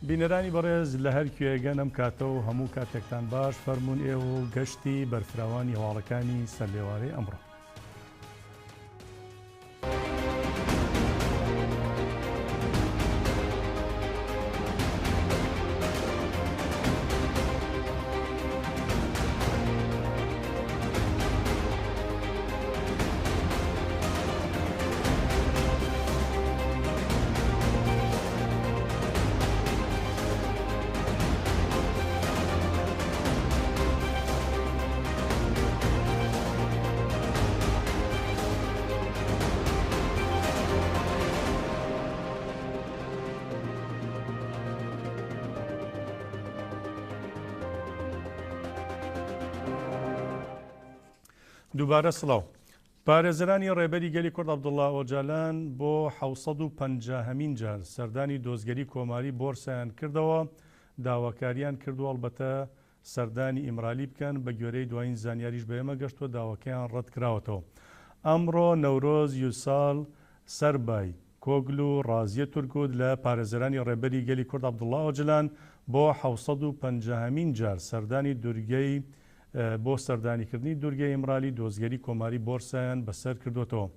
بینەرانی بەڕێز لە هەر کوێگەن ئەم کاتە و هەموو کاتێکتان باش، فەرموون ئێوە و گەشتی بەرفراوانی هەواڵەکانی سەرلێوارەی ئەمڕۆ. دووبارە سڵاو. پارێزەرانی ڕێبەری گەلی کورد عەبدوڵا ئۆجالان بۆ 750 هەمین جار سەردانی دۆزگەری کۆماری بۆرسایان کردەوە، داواکاریان کردووە ئەڵبەتە سەردانی ئیمرالی بکەن، بە گوێرەی دوایین زانیاریش بە ئێمە گەشتووە داواکەیان ڕەتکراوەتەوە. ئەمڕۆ نەورۆز یوسال سەربای کۆگلو ڕازیە تورگوت لە پارێزەرانی ڕێبەری گەلی کورد عەبدوڵا ئۆجلان بۆ 750 هەمین جار سەردانی دورگەی بۆ سەردانیکردنی دورگەی ئیمرالی دۆزگەری کۆماری بۆرسایان بەسەر کردۆتەوە.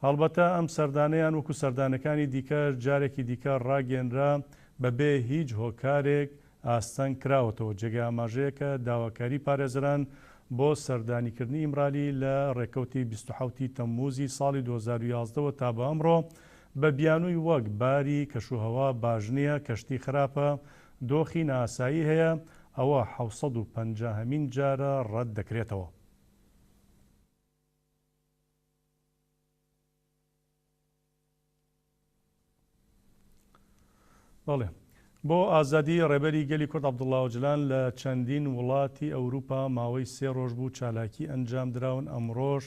هەڵبەتە ئەم سەردانەیان وەکو سەردانەکانی دیکەش جارێکی دیکە ڕاگەیەنرا بەبێ هیچ هۆکارێک ئاستەنگ کراوەتەوە. جێگەی ئاماژەیە کە داواکاری پارێزەران بۆ سەردانیکردنی ئیمرالی لە ڕێکەوتی 27 ی تەمموزی ساڵی 2011 وە تا بە ئەمڕۆ بە بیانووی وەک باری کەشوهەوا باش نییە، کەشتی خراپە، دۆخی نائاسایی هەیە، ئەوە 750 هەمین جارە ڕەت دەکرێتەوە. بەڵێ بۆ ئازادی ڕێبەری گەلی کورد عەبدوڵا ئۆجلان لە چەندین وڵاتی ئەوروپا ماوەی سێ ڕۆژ بوو چالاکی ئەنجام دراون ئەمڕۆش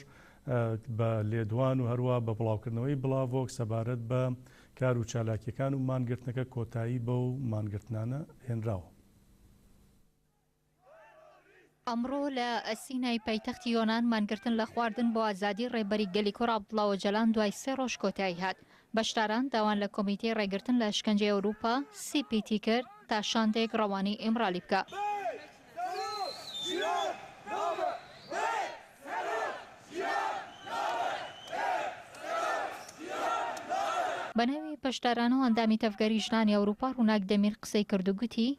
بە لێدوان و هەروە بە بڵاوکردنەوەی بڵاڤۆک سەبارەت بە کار و چالاکیەکان و مانگرتنەکە کۆتایی بەو مانگرتنانە هێنراوە. ئەمڕۆ لە ئەسینای پایتەختی یۆنان مانگرتن لە خواردن بۆ ئازادی ڕێبەری گەلی کورد عەبدوڵا ئۆجەلان دوای سێ ڕۆژ کۆتایی هات. بەشداران داوایان لە کۆمیتەی ڕێگرتن لە ئەشکەنجەی ئەوروپا، سی پی تی، کرد تا شاندێک ڕەوانەی ئیمرالی بکا. بە ناوی بەشداران و ئەندامی تەڤگەری ژنانی ئەوروپا ڕووناک دەمیر قسەی کرد و گوتی،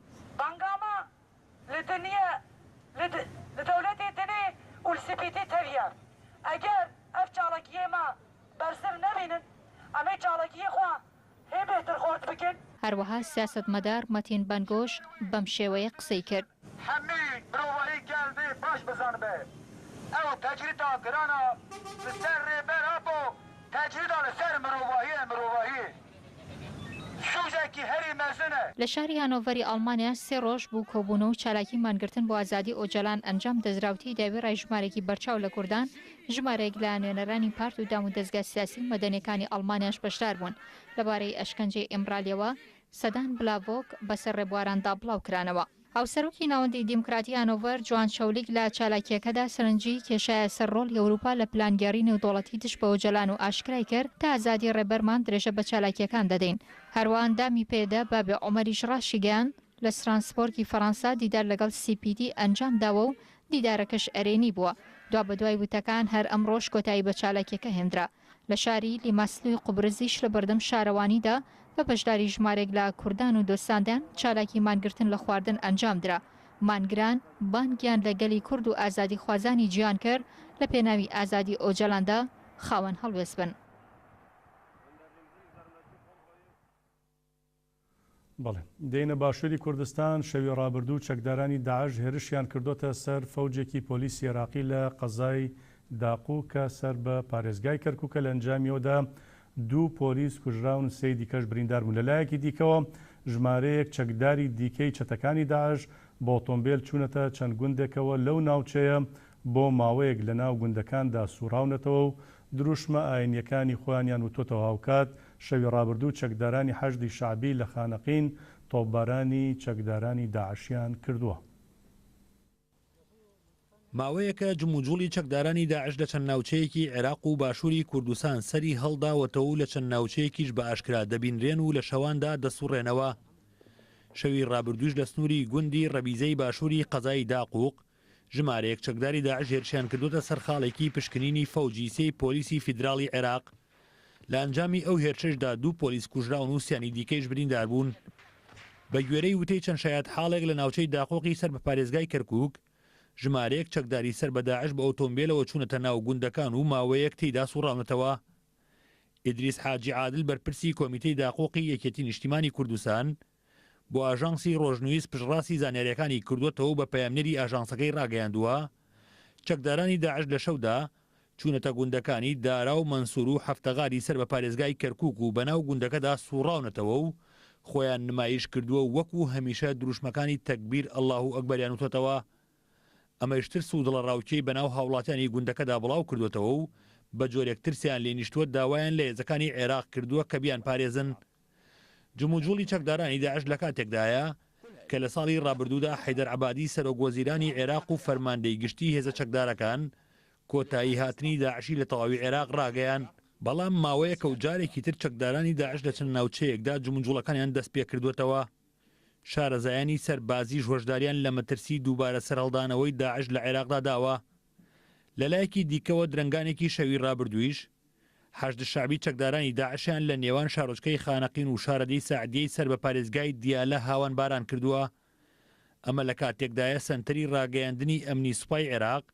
Li dinye, li li dewletê dinê û li CPT teviye. Eger ev çalakiyê me bersiv nebînin, em ê çalakiyê xwe hê bêhtir xort bikin. هەروەها سیاسەتمەدار مەتین بەنگۆش بەم شێوەیە قسەی کرد. Hemî mirovahî gel vê baş bizanibe. Ew tecrîda giran a li ser Rêber Apo tecrîda li ser mirovahî ye mirovahî sûcekî herî mezin e. لە شاری هانۆڤەری ئەڵمانیا سێ ڕۆژ بوو کۆبوونەوە و چالاکی مانگرتن بۆ ئازادی ئۆجەلان ئەنجام دەزرا و تێیدا وێڕای ژمارێکی بەرچاو لە کوردان، ژمارەیەک لە نوێنەرانی پارت و دامودەزگا سیاسی و مەدەنیەکانی ئەڵمانیاش بەشدار بوون. لەبارەی ئەشکەنجەی ئیمرالیەوە سەدان بلاڤۆک بەسەر ڕێبواراندا بڵاوکرانەوە. هاوسەرۆکی ناوەندی دیموکراتی هانۆڤەر جوان چەولیک لە چالاکییەکەدا سەرنجی کێشایە سەر ڕۆڵی ئەوروپا لە پلانگێڕی نێودەوڵەتی دژ بە ئۆجەلان و ئاشکرای کرد، تا ئازادی ڕێبەرمان درێژە بە چالاکییەکان دەدەین. هەروەها ئەندامی پەیەدە بابێ عومەریش ڕاشیگەیاند، لە سترانسبۆرگی فەرەنسا دیدار لەگەڵ سی پی تی ئەنجام داوە و دیدارەکەش ئەرێنی بووە. دوابەدوای وتەکان هەر ئەمڕۆش کۆتایی بە چالاکییەکە هێندرا. لە شاری لیماسلوی قوبرزیش لە بەردەم شارەوانیدا بە بەشداری ژمارەیەک لە کوردان و دۆستاندان چالاکی مانگرتن لە خواردن ئەنجامدرا. مانگران بانگیان لە گەلی کورد و ئازادیخوازانی جیهان کرد لە پێناوی ئازادی ئۆجەلاندا خاوەن هەڵوێست بن. بەڵێ. دێینە باشووری کوردستان، شەوی ڕابردوو چەکدارانی داعش هێرشیان کردۆتە سەر فەوجێکی پۆلیسی عێراقی لە قەزای داقوق کە سەر بە پارێزگای کەرکوکە، لە ئەنجامیەوەدا دوو پۆلیس کوژراون و سێی دیکەش بریندار بوون. لەلایەکی دیکەوە ژمارەیەک چەکداری دیکەی چەتەکانی داعش بە ئۆتۆمبێل چوونەتە چەند گوندێکەوە لەو ناوچەیە بۆ ماوەیەک لەناو گوندەکاندا سوڕاونەتەوە و دروشمە ئاینییەکانی خۆیانیان وتۆتەوە، هاوکات شەوی ڕابردوو چەکدارانی حەشدی شەعبی لە خانەقین تۆپبارانی چەکدارانی داعشیان کردووە. ماوەیەکە جموجوڵی چەکدارانی داعش لە چەند ناوچەیەکی عێراق و باشووری کوردستان سەری هەڵداوەتەوە و لە چەند ناوچەیەکیش بە ئاشکرا دەبینرێن و لە شەواندا دەسوڕێنەوە. شەوی ڕابردووش لە سنووری گوندی ڕەبیزەی باشووری قەزای داقوق، ژمارەیەک چەکداری داعش هێرشیان کردووەتە سەر خاڵێکی پشکنینی فەوجی سێی پۆلیسی فیدراڵی عێراق. لە ئەنجامی ئەو هێرشەشدا دوو پۆلیس کوژراون و سیانی دیکەیش بریندار بوون. بەگوێرەی وتەی چەند شایەتحاڵێک لە ناوچەی داقوقی سەر بە پارێزگای کەرکووک، ژمارەیەک چەکداری سەر بە داعش بە ئۆتۆمبێلەوە چوونەتە ناو گوندەکان و ماوەیەک تێیدا سوڕاونەتەوە. ئیدریس حاجی عادل بەرپرسی کۆمیتەی داقوقی یەکێتی نیشتیمانی کوردستان بۆ ئاژانسی ڕۆژنویس پشتڕاستی زانیارییەکانی کردووەتەوە و بە پەیامنێری ئاژانسەکەی ڕاگەیاندووە، چەکدارانی داعش لە شەودا چوونەتە گوندەکانی دارا و مەنسور و حەفتەغاری سەر بە پارێزگای کەرکوک و بەناو گوندەکەدا سوڕاونەتەوە و خۆیان نمایش کردووە و وەکو هەمیشە دروشمەکانی تەکبیر ئەڵاهو ئەکبەریان وتۆتەوە. ئەمەیش ترس و دڵەڕاوکێی بەناو هاوڵاتیانی گوندەکەدا بڵاو کردووەتەوە و بەجۆرێک ترسیان لێ نیشتووە داوایان لە هێزەکانی عێراق کردووە کە بیانپارێزن. جموجوڵی چەکدارانی داعش لەکاتێکدایە کە لە ساڵی ڕابردوودا حەیدەر عەبادی سەرۆک وەزیرانی عێراق و فەرماندەی گشتی هێزە چەکدارەکان کۆتایی هاتنی داعشی لە تەواوی عێراق ڕاگەیان، بەڵام ماوەیەکە و جارێکی تر چەکدارانی داعش لە چەند ناوچەیەکدا جموجوڵەکانیان دەستپێکردووەتەوە. شارەزایانی سەربازیش هۆشداریان لە مەترسی دووبارە سەرهەڵدانەوەی داعش لە عێراقدا داوە. لەلایەکی دیکەوە درەنگانێکی شەوی ڕابردوویش، حەشد شەعبی چەکدارانی داعشیان لە نێوان شارۆچکەی خانەقین و شارەدێی سەعدیەی سەر بە پارێزگای دیالە هاوان باران کردووە. ئەمە لە کاتێکدایە سەنتەری ڕاگەیاندنی ئەمنی سوپای عێراق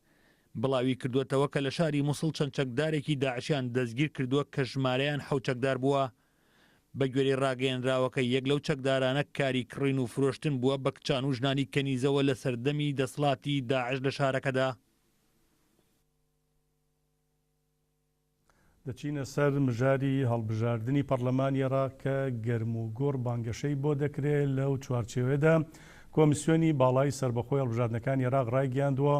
بڵاوی کردووەتەوە کە لە شاری موسڵ چەند چەکدارێکی داعشیان دەستگیر کردووە کە ژمارەیان حەوت چەکدار بووە. بەگوێرەی ڕاگەیەنراوەکە یەک لەو چەکدارانە کاری کڕین و فرۆشتن بووە بە کچان و ژنانی کەنیزەوە لە سەردەمی دەسڵاتی داعش لە شارەکەدا. دەچینە سەر مژاری هەڵبژاردنی پەڕلەمانی عێراق کە گەرموگوڕ بانگەشەی بۆ دەکرێت، لەو چوارچێوەیەدا کۆمیسیۆنی باڵای سەربەخۆی هەڵبژاردنەکانی عێراق ڕایگەیاندووە،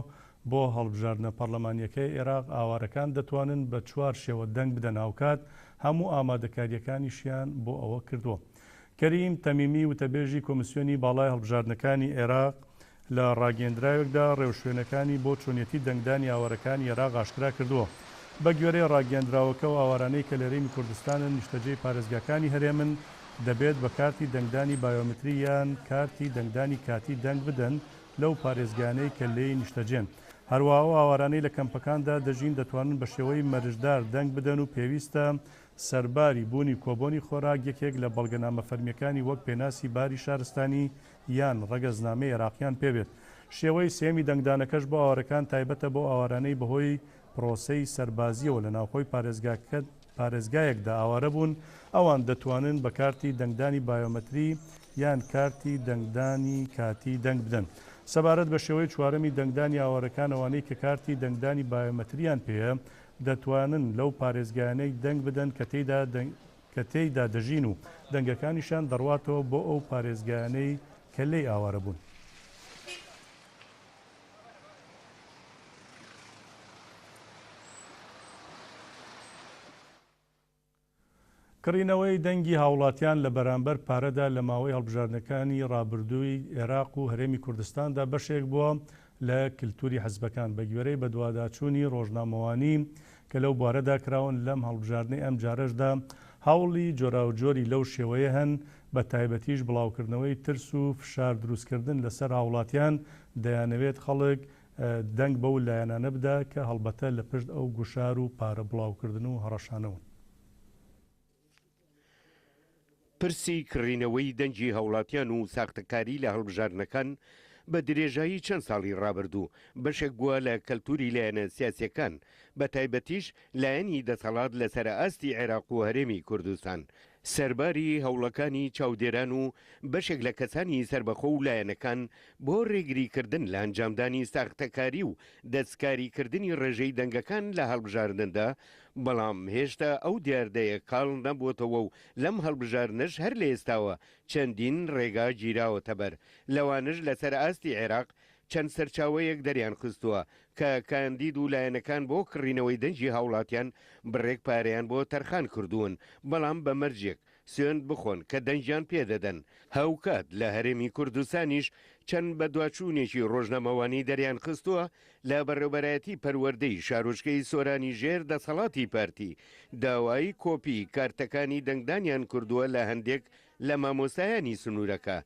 بۆ هەڵبژاردنە پەڕلەمانییەکەی عێراق ئاوارەکان دەتوانن بە چوار شێوە دەنگ بدەن هاوکات هەموو ئامادەکارییەکانیشیان بۆ ئەوە کردووە. کەریم تەمیمی وتەبێژی کۆمیسیۆنی باڵای هەڵبژاردنەکانی عێراق لە ڕاگەیەندراوێکدا ڕێوشوێنەکانی بۆ چۆنیەتی دەنگدانی ئاوارەکانی عێراق ئاشکرا کردووە. بەگوێرەی ڕاگەیەندراوەکە ئەو ئاوارانەی کە لە هەرێمی کوردستانن نیشتەجێی پارێزگاکانی هەرێمن دەبێت بە کارتی دەنگدانی بایۆمەتری یان کارتی دەنگدانی کاتی دەنگ بدەن لەو پارێزگایانەی کە لێی نیشتەجێن. هەروەها ئەو ئاوارانەی لە کەمپەکاندا دەژین دەتوانن بە شێوەی مەرجدار دەنگ بدەن و پێویستە سەرباری بوونی کۆبۆنی خۆراک یەکێک لە بەڵگەنامە فەرمییەکانی وەک پێناسی باری شارستانی یان ڕەگەزنامەی عێراقیان پێبێت. شێوەی سێیەمی دەنگدانەکەش بۆ ئاوارەکان تایبەتە بەو ئاوارانەی بەهۆی پرۆسەی سەربازییەوە لە ناوخۆی پارێزگایەکدا ئاوارە بوون، ئەوان دەتوانن بە کارتی دەنگدانی بایۆمەتری یان کارتی دەنگدانی کاتی دەنگ بدەن. سەبارەت بە شێوەی چوارەمی دەنگدانی ئاوارەکان، ئەوانەی کە کارتی دەنگدانی بایۆمەتریان پێیە دەتوانن لەو پارێزگایانەی دەنگ بدەن کە تێیدا کە تێیدا دەژین و دەنگەکانیشیان دەڕواتەوە بۆ ئەو پارێزگایانەی کە لێی ئاوارە بوون. کڕینەوەی دەنگی هاوڵاتیان لە بەرامبەر پارەدا لە ماوەی هەڵبژاردنەکانی ڕابردووی عێراق و هەرێمی کوردستاندا بەشێک بووە لە کلتوری حزبەکان بەگوێرەی بەدواداچوونی ڕۆژنامەوانی کە لەو بوارەدا کراون لەم هەڵبژاردنەی ئەمجارەشدا هەوڵی جۆراوجۆری لەو شێوەیە هەن بە تایبەتیش بڵاوکردنەوەی ترس و فشار دروستکردن لەسەر هاوڵاتیان دەیانەوێت خەڵک دەنگ بەو لایەنانە بدا کە هەڵبەتە لە پشت ئەو گوشار و پارە بڵاوکردن و هەڕەشانەوەن. پرسی کڕینەوەی دەنگی هاوڵاتیان و ساختەکاری لە هەڵبژاردنەکان بە درێژایی چەند ساڵی ڕابردوو بەشێک بووە لە کەلتوری لایەنە سیاسیەکان بە تایبەتیش لایەنی دەسەڵات لەسەر ئاستی عێراق و هەرێمی کوردستان سەرباری هەوڵەکانی چاودێران و بەشێک لە کەسانی سەربەخۆ و لایەنەکان بۆ ڕێگریکردن لە ئەنجامدانی ساختەکاری و دەستکاریکردنی ڕێژەی دەنگەکان لە هەڵبژاردندا، بەڵام هێشتا ئەو دیاردەیە کاڵ نەبووەتەوە و لەم هەڵبژاردنەش هەر لە ئێستاوە چەندین ڕێگا گیراوەتەبەر، لەوانەش لەسەر ئاستی عێراق چەند سەرچاوەیەک دەریانخستووە کە کاندید و لایەنەکان بۆ کڕینەوەی دەنگی هاوڵاتیان بڕێک پارەیان بۆ تەرخان کردوون، بەڵام بە مەرجێک سوێند بخۆن کە دەنگیان پێدەدەن. هاوکات لە هەرێمی کوردستانیش چەند بەدواچوونێکی ڕۆژنامەوانی دەریانخستووە لە بەڕێوبەرایەتی پەروەردەی شارۆچکەی سۆرانی ژێر دەسەڵاتی پارتی داوای کۆپی کارتەکانی دەنگدانیان کردووە لە هەندێک. لە مامۆستایانی سنوورەکە،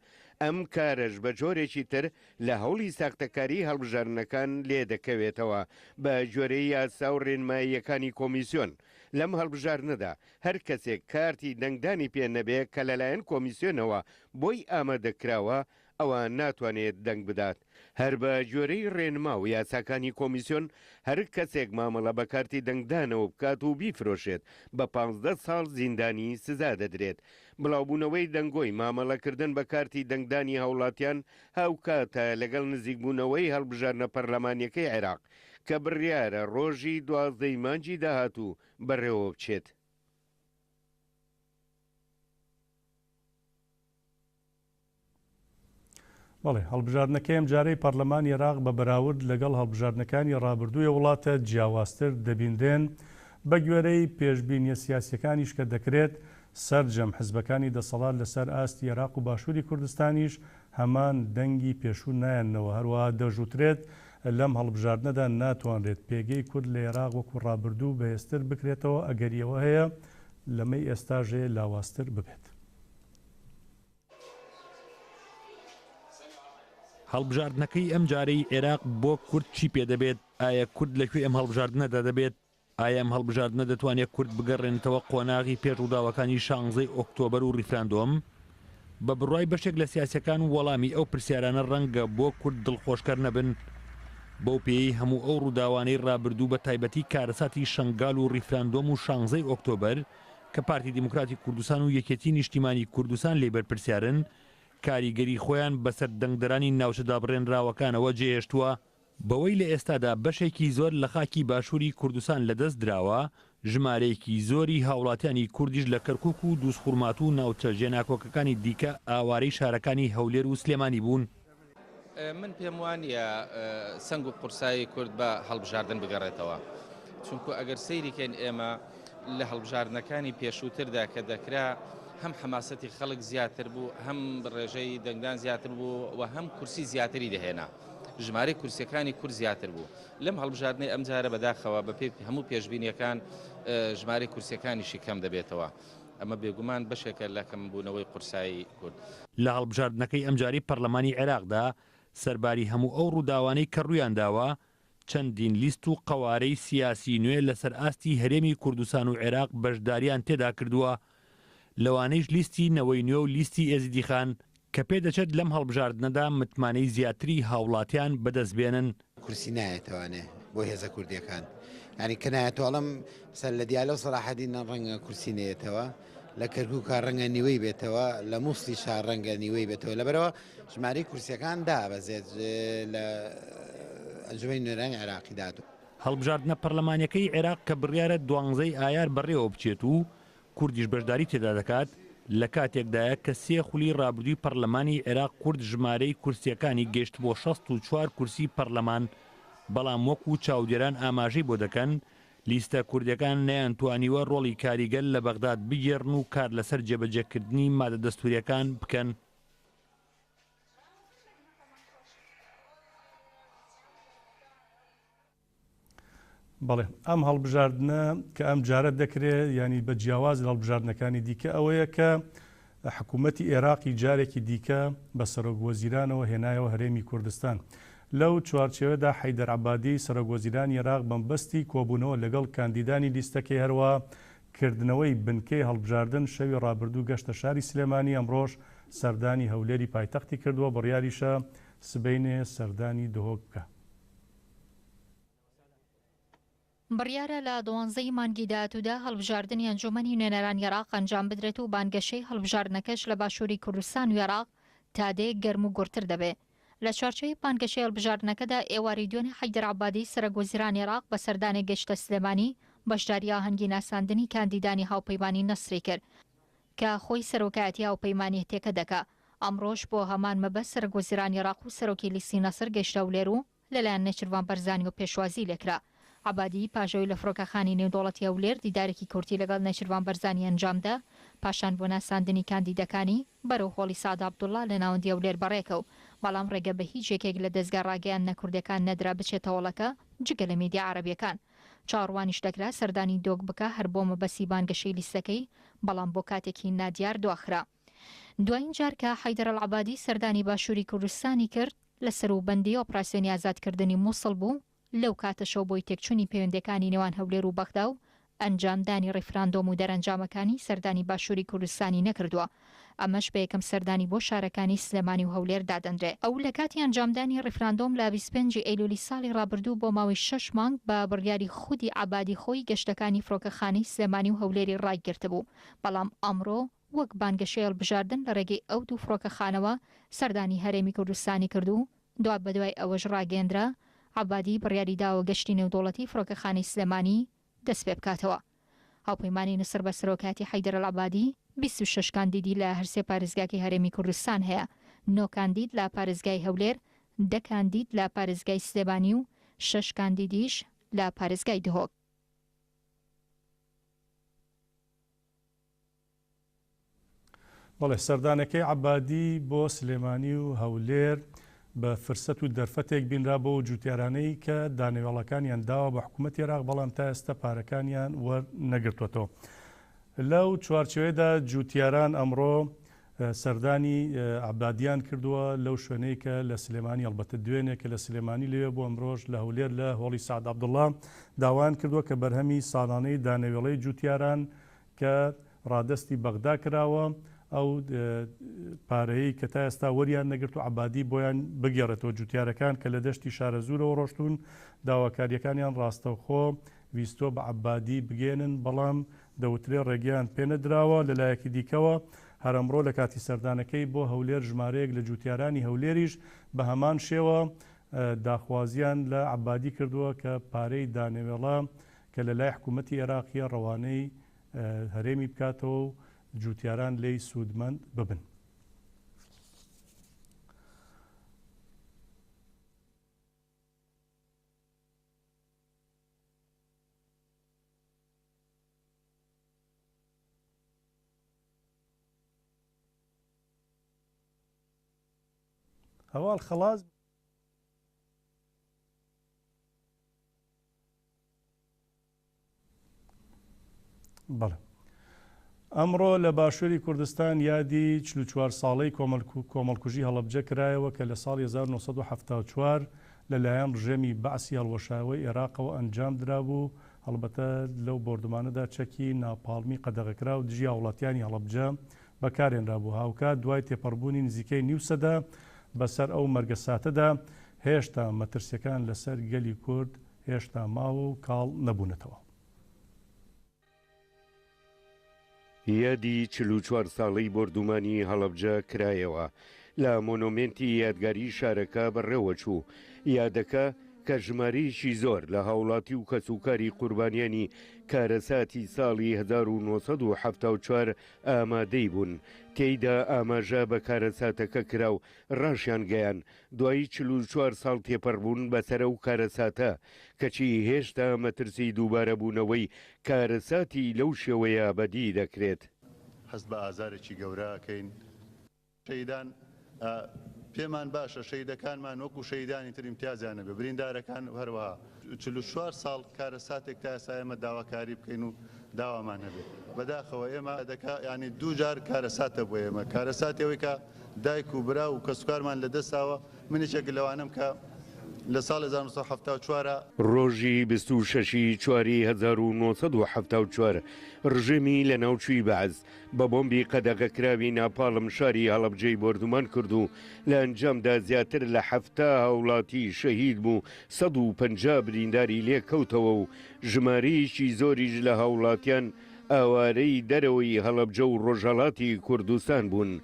ئەم کارەش بە جۆرێکی تر لە هەوڵی ساختەکاریی هەڵبژاردنەکان لێدەکەوێتەوە، بە گوێرەی یاسا و رێنماییەکانی کۆمیسیۆن لەم هەڵبژاردنەدا هەر کەسێک کارتی دەنگدانی پێ نەبێ کە لەلایەن کۆمیسیۆنەوە بۆی ئامادەکراوە ئەوا ناتوانێت دەنگ بدات. هەر بە گوێرەی ڕێنما و یاساکانی کۆمیسیۆن، هەر کەسێک مامەڵە بە کارتی دەنگدانەوە بکات و بیفرۆشێت، بە 15 ساڵ زیندانی سزا دەدرێت. بڵاوبوونەوەی دەنگۆی مامەڵەکردن بە کارتی دەنگدانی هاوڵاتیان هاوکاتە لەگەڵ نزیکبوونەوەی هەڵبژاردنە پەرلەمانییەکەی عێراق، کە بڕیارە ڕۆژی 12 ی مانگی داهاتوو بەڕێوەبچێت. بەڵێ، هەڵبژاردنەکەی ئەمجارەی پەڕلەمانی ئێراق بە بەراورد لەگەڵ هەڵبژاردنەکانی ڕابردووی وڵاتە جیاوازتر دەبینرێن، بەگوێرەی پێشبینیە سیاسیەکانیش کە دەکرێت سەرجەم حزبەکانی دەسەڵات لەسەر ئاستی ئێراق و باشوری کوردستانیش هەمان دەنگی پێشوو نایەننەوە، هەروەها دەشوترێت لەم هەڵبژاردنەدا ناتوانرێت پێگەی کورد لە ئێراق وەکو ڕابردوو بەهێزتر بکرێتەوە ئەگەری ئەوە هەیە لەمەی ئێستاش هەیە لاوازتر ببێت. هەڵبژاردنەکەی ئەمجارەی عێراق بۆ کورد چی پێدەبێت؟ ئایا کورد لە کوێی ئەم هەڵبژاردنەدا دەبێت؟ ئایا ئەم هەڵبژاردنە دەتوانێت کورد بگەڕێنێتەوە قۆناغی پێش ڕووداوەکانی شانزەی ئۆکتۆبەر و ڕیفراندۆم؟ بە بڕوای بەشێک لە سیاسیەکان وەڵامی ئەو پرسیارانە ڕەنگە بۆ کورد دڵخۆشکەر نەبن، بەو پێیەی هەموو ئەو ڕووداوانەی ڕابردوو بە تایبەتی کارەساتی شەنگال و ڕیفراندۆم و شانزەی ئۆکتۆبەر کە پارتی دیموکراتی کوردستان و یەکێتی نیشتیمانی کوردستان لێی بەرپرسیارن، کاریگەری خۆیان بەسەر دەنگدەرانی ناوچە دابڕێنراوەکانەوە جێهێشتووە. بەوەی لە ئێستادا بەشێکی زۆر لە خاکی باشووری کوردستان لەدەست دراوە، ژمارەیەکی زۆری هاوڵاتیانی کوردیش لە کەرکوک و دووزخورماتوو و ناوچە جێناکۆکەکانی دیکە ئاوارەی شارەکانی هەولێر و سلێمانی بوون. من پێم وانییە سەنگ و قورسایی کورد بە هەڵبژاردن بگەڕێتەوە، چونکو ئەگەر سەیری کەین ئێمە لە هەڵبژاردنەکانی پێشووتردا کە دەکرا هەم حەماسەتی خەڵک زیاتر بوو، هەم ڕێژەی دەنگدان زیاتر بوو و هەم کورسی زیاتری دەهێنا، ژمارەی کورسیەکانی کورد زیاتر بوو. لەم هەڵبژاردنەی ئەمجارە بەداخەوە بەپێی هەموو پێشبینیەکان ژمارەی کورسیەکانیشی کەم دەبێتەوە. ئەمە بێگومان بەشێکە لە کەمبوونەوەی قورسایی کورد. لە هەڵبژاردنەکەی ئەمجارەی پەرلەمانی عێراقدا، سەرباری هەموو ئەو ڕووداوانەی کە ڕوویانداوە، چەندین لیست و قەوارەی سیاسی نوێ لەسەر ئاستی هەرێمی کوردستان و عێراق بەشداریان تێدا کردووە، لەوانەیش لیستی نەوەی نوێ و لیستی ئێزیدیخان، کە پێدەچێت لەم هەڵبژاردنەدا متمانەی زیاتری هاوڵاتیان بەدەست بێنن. کورسی نایەتەوانێ بۆ هێزە کوردیەکان یانی کە نایەتەوە ئەڵێم سەر لە دیالە و سەلاحەدین ڕەنگە کورسی نەیەتەوە لە کەرکوکا ڕەنگە نیوەی بێتەوە لە موسڵی شار ڕەنگە نیوەی بێتەوە لەبەرەوە ژمارەی کورسیەکان دابەزێت لە ئەنجومەنی نوێنەرانی عێراقی داتوو. هەڵبژاردنە پەرلەمانیەکەی عێراق کە بڕیارە دوانزەی ئایار بەڕێوە بچێت و کوردیش بەشداری تێدا دەکات، لە کاتێکدایە کە سێ خولی ڕابردووی پەڕلەمانی عێراق کورد ژمارەی کورسییەکانی گەیشتبووە 64 کورسی پەڕلەمان، بەڵام وەکو چاودێران ئاماژەی بۆ دەکەن، لیستە کوردیەکان نەیانتوانیوە ڕۆڵی کاریگەر لە بەغداد بگێڕن و کار لەسەر جێبەجێکردنی مادە دەستورییەکان بکەن. بەڵێ ئەم هەڵبژاردنە کە ئەم جارە دەکرێت ینی بە جیاواز لە هەڵبژاردنەکانی دیکە ئەوەیە کە حکوومەتی عێراقی جارێکی دیکە بە سەرۆک وەزیرانەوە هێنایەوە هەرێمی کوردستان. لەو چوارچێوەدا حەیدەر عەبادی سەرۆک وەزیرانی عێراق بەمبەستی کۆبوونەوە لەگەڵ کاندیدانی لیستەکەی هەروە کردنەوەی بنکەی هەڵبژاردن شەوی ڕابردوو گەشتە شاری سلێمانی ئەمڕۆش سەردانی هەولێری پایتەختی کردووە بڕیاریشە سبەینێ سەردانی دهۆک بکا. بڕیارە لە دوانزە ی مانگی داهاتوودا هەڵبژاردنی ئەنجوومەنی نوێنەرانی عێراق ئەنجام بدرێت و بانگەشەی هەڵبژاردنەکەش لە باشووری کوردستان و عێراق تا دێ گەرم و گوڕتر دەبێ. لە چوارچێوەی بانگەشەی هەڵبژاردنەکەدا ئێوارەی دوێنێ حەیدەر عەبادی سەرەک وەزیرانی عێراق بە سەردانێک گەیشتە سلێمانی بەشداری ئاهەنگی ناساندنی کاندیدانی هاوپەیمانی نەسری کرد کە خۆی سەرۆکایەتی هاوپەیمانیەتیەکە دەکا. ئەمڕۆش بۆ هەمان مەبەست سەرەک وەزیرانی عێراق و سەرۆکی لیستی نەسر گەیشتە هەولێر و لەلایەن نێچیرڤان بەرزانیەوە پێشوازی لێکرا. عەبادی پاش ئەوەی لە فڕۆکەخانەی نێودەوڵەتی هەولێر دیدارێکی کورتی لەگەڵ نێچیرڤان بەرزانی ئەنجامدا، پاشان بۆ ناساندنی کاندیدەکانی بەرەو هۆڵی سەعد عەبدوڵڵا لە ناوەندی هەولێر بەڕێکەوت، بەڵام ڕێگە بە هیچ یەکێک لە دەزگا ڕاگەیاندنە کوردیەکان نەدرا بچێتە هۆڵەکە جگە لە میدیا عەرەبیەکان. چاوەڕوانیش دەکرا سەردانی دۆک بکا هەر بۆ مەبەستی بانگەشەی لیستەکەی، بەڵام بۆ کاتێکی نادیار دواخرا. دوایین جار کە حەیدەر ئەلعەبادی سەردانی باشووری کوردستانی کرد، لە سەروبەندی ئۆپراسیۆنی ئازادکردنی موسڵ بوو، لەو کاتەشەوە بۆی تێکچوونی پەیوەندییەکانی نێوان هەولێر و بەغدا و ئەنجامدانی ڕیفراندۆم و دەرەنجامەکانی سەردانی باشووری کوردستانی نەکردووە، ئەمەش بە یەکەم سەردانی بۆ شارەکانی سلێمانی و هەولێر دادەنرێ. ئەو لە کاتی ئەنجامدانی ڕیفراندۆم لە 25 ی ئەیلولی ساڵی ڕابردوو بۆ ماوەی شەش مانگ بە بڕیاری خودی عەبادی خۆی گەشتەکانی فڕۆکەخانەی سلێمانی و هەولێری ڕاگرتبوو، بەڵام ئەمڕۆ وەک بانگەشەی هەڵبژاردن لە ڕێگەی ئەو دوو فڕۆکەخانەوە سەردانی هەرێمی کوردستانی کرد و دوابەدوای ئەوەش ڕاگەیەندرا عەبادی بڕیاری داوە گەشتی نێودەوڵەتی فڕۆکەخانەی سلێمانی دەستپێبکاتەوە. هاوپەیمانی نوسڕ بە سەرۆکایەتی حەیدەر ئەلعەبادی 26 کاندیدی لە هەرسێ پارێزگاکەی هەرێمی کوردستان هەیە، نۆ کاندید لە پارێزگای هەولێر، دە کاندید لە پارێزگای سلێمانی و شەش کاندیدیش لە پارێزگای دهۆک. بەڵێ سەردانەکەی عەبادی بۆ سلێمانی و هەولێر بە فرسەت و دەرفەتێک بینرا بۆ جوتیارانەی کە دانەوێڵەکانیان داوە بە حکوومەتی عێراق بەڵام تا ئێستا پارەکانیان وەرنەگرتووەتەوە. لەو چوارچێوەیەدا جوتیاران ئەمڕۆ سەردانی عەبادیان کردووە لەو شوێنەی کە لە سلێمانی ئەڵبەتە دوێنێ کە لە سلێمانی لەوێ بوو ئەمرۆش لە هەولێر لە هۆڵی سەعد عەبدوڵڵا داوایان کردووە کە بەرهەمی ساڵانەی دانەوێڵەی جوتیاران کە ڕادەستی بەغدا کراوە ئەو پارەیەی کە تا ئێستا وەریان نەگرت و عەبادی بۆیان بگێڕێتەوە جوتیارەکان کە لە دەشتی شارەزوورەوە ڕۆشتوون داواکارییەکانیان ڕاستەوخۆ ویستووە بە عەبادی بگەیەنن بەڵام دەوترێ ڕێگەیان پێنەدراوە، لەلایەکی دیکەوە هەر ئەمڕۆ لە کاتی سەردانەکەی بۆ هەولێر ژمارەیەک لە جوتیارانی هەولێریش بە هەمان شێوە داخوازیان لە عەبادی کردووە کە پارەی دانەوێڵە کە لە لای حکوومەتی ئێراقییە ڕەوانەی هەرێمی بکاتەوە و جوتیاران لێی سوودمەند ببن. هەواڵ خەڵاس. بەڵێ. ئەمڕۆ لە باشووری کوردستان یادی 44 ساڵەی کۆمەڵکوژی هەڵەبجە کرایەوە کە لە ساڵی 1974 لەلایەن ڕژێمی بەعسی هەڵوەشاوەی ئێراقەوە ئەنجام درابوو، هەڵبەتە لەو بۆردومانەدا چەکی ناپاڵمی قەدەغەکراو دژی هاوڵاتیانی هەڵەبجە بەکارهێنرابوو، هاوکات دوای تێپەڕبوونی نزیکەی نیو سەدە بەسەر ئەو مەرگەساتەدا، هێشتا مەترسیەکان لەسەر گەلی کورد هێشتا ماوە و کاڵ نەبوونەتەوە. یادی 44 ساڵەی بۆردومانی هەڵەبجە کرایەوە، لە مۆنۆمێنتی یادگاری شارەکە بەڕێوەچوو، یادەکە کە ژمارەیەکی زۆر لە هاوڵاتی و کەسوکاری قوربانیانی کارەساتی ساڵی 1974 ئامادەی بوون، تێیدا ئاماژە بە کارەساتەکە کرا و ڕاشیانگەیاند، دوای 44 ساڵ تێپەڕبوون بەسەر ئەو کارەساتە، کەچی هێشتا مەترسی دووبارەبوونەوەی کارەساتی لەو شێوەیە بەدی دەکرێت. هەست بە ئازارێکی گەورە ئەکەین. شەهیدان پێمان باشە شەهیدەکانمان وەکو شەهیدانی تر ئیمتیازیان هەبێ، بریندارەکان هەروەها. 44 ساڵ کارەساتێک تا ئێستا ئێمە داواکاری بکەین و داوامان هەبێ. بەداخەوە ئێمە دەکا یانی دوو جار کارەساتە بۆ ئێمە، کارەساتی ئەوەی کە دایک و برا و کەسوکارمان لەدەستداوە، من یەکێک لەوانەم کە لە ساڵی 1974 ا. ڕۆژی 26 ی چواری 1974 ڕژێمی لەناوچووی بەعس بە بۆمبی قەدەغەکراوی ناپاڵم شاری هەڵەبجەی بۆردومان کرد و لە ئەنجامدا زیاتر لە 70 هاوڵاتی شەهید و 150 برینداری لێکەوتەوە و ژمارەیەکی زۆریش لە هاوڵاتیان ئاوارەی دەرەوەی هەڵەبجە و ڕۆژهەڵاتی کوردستان بوون.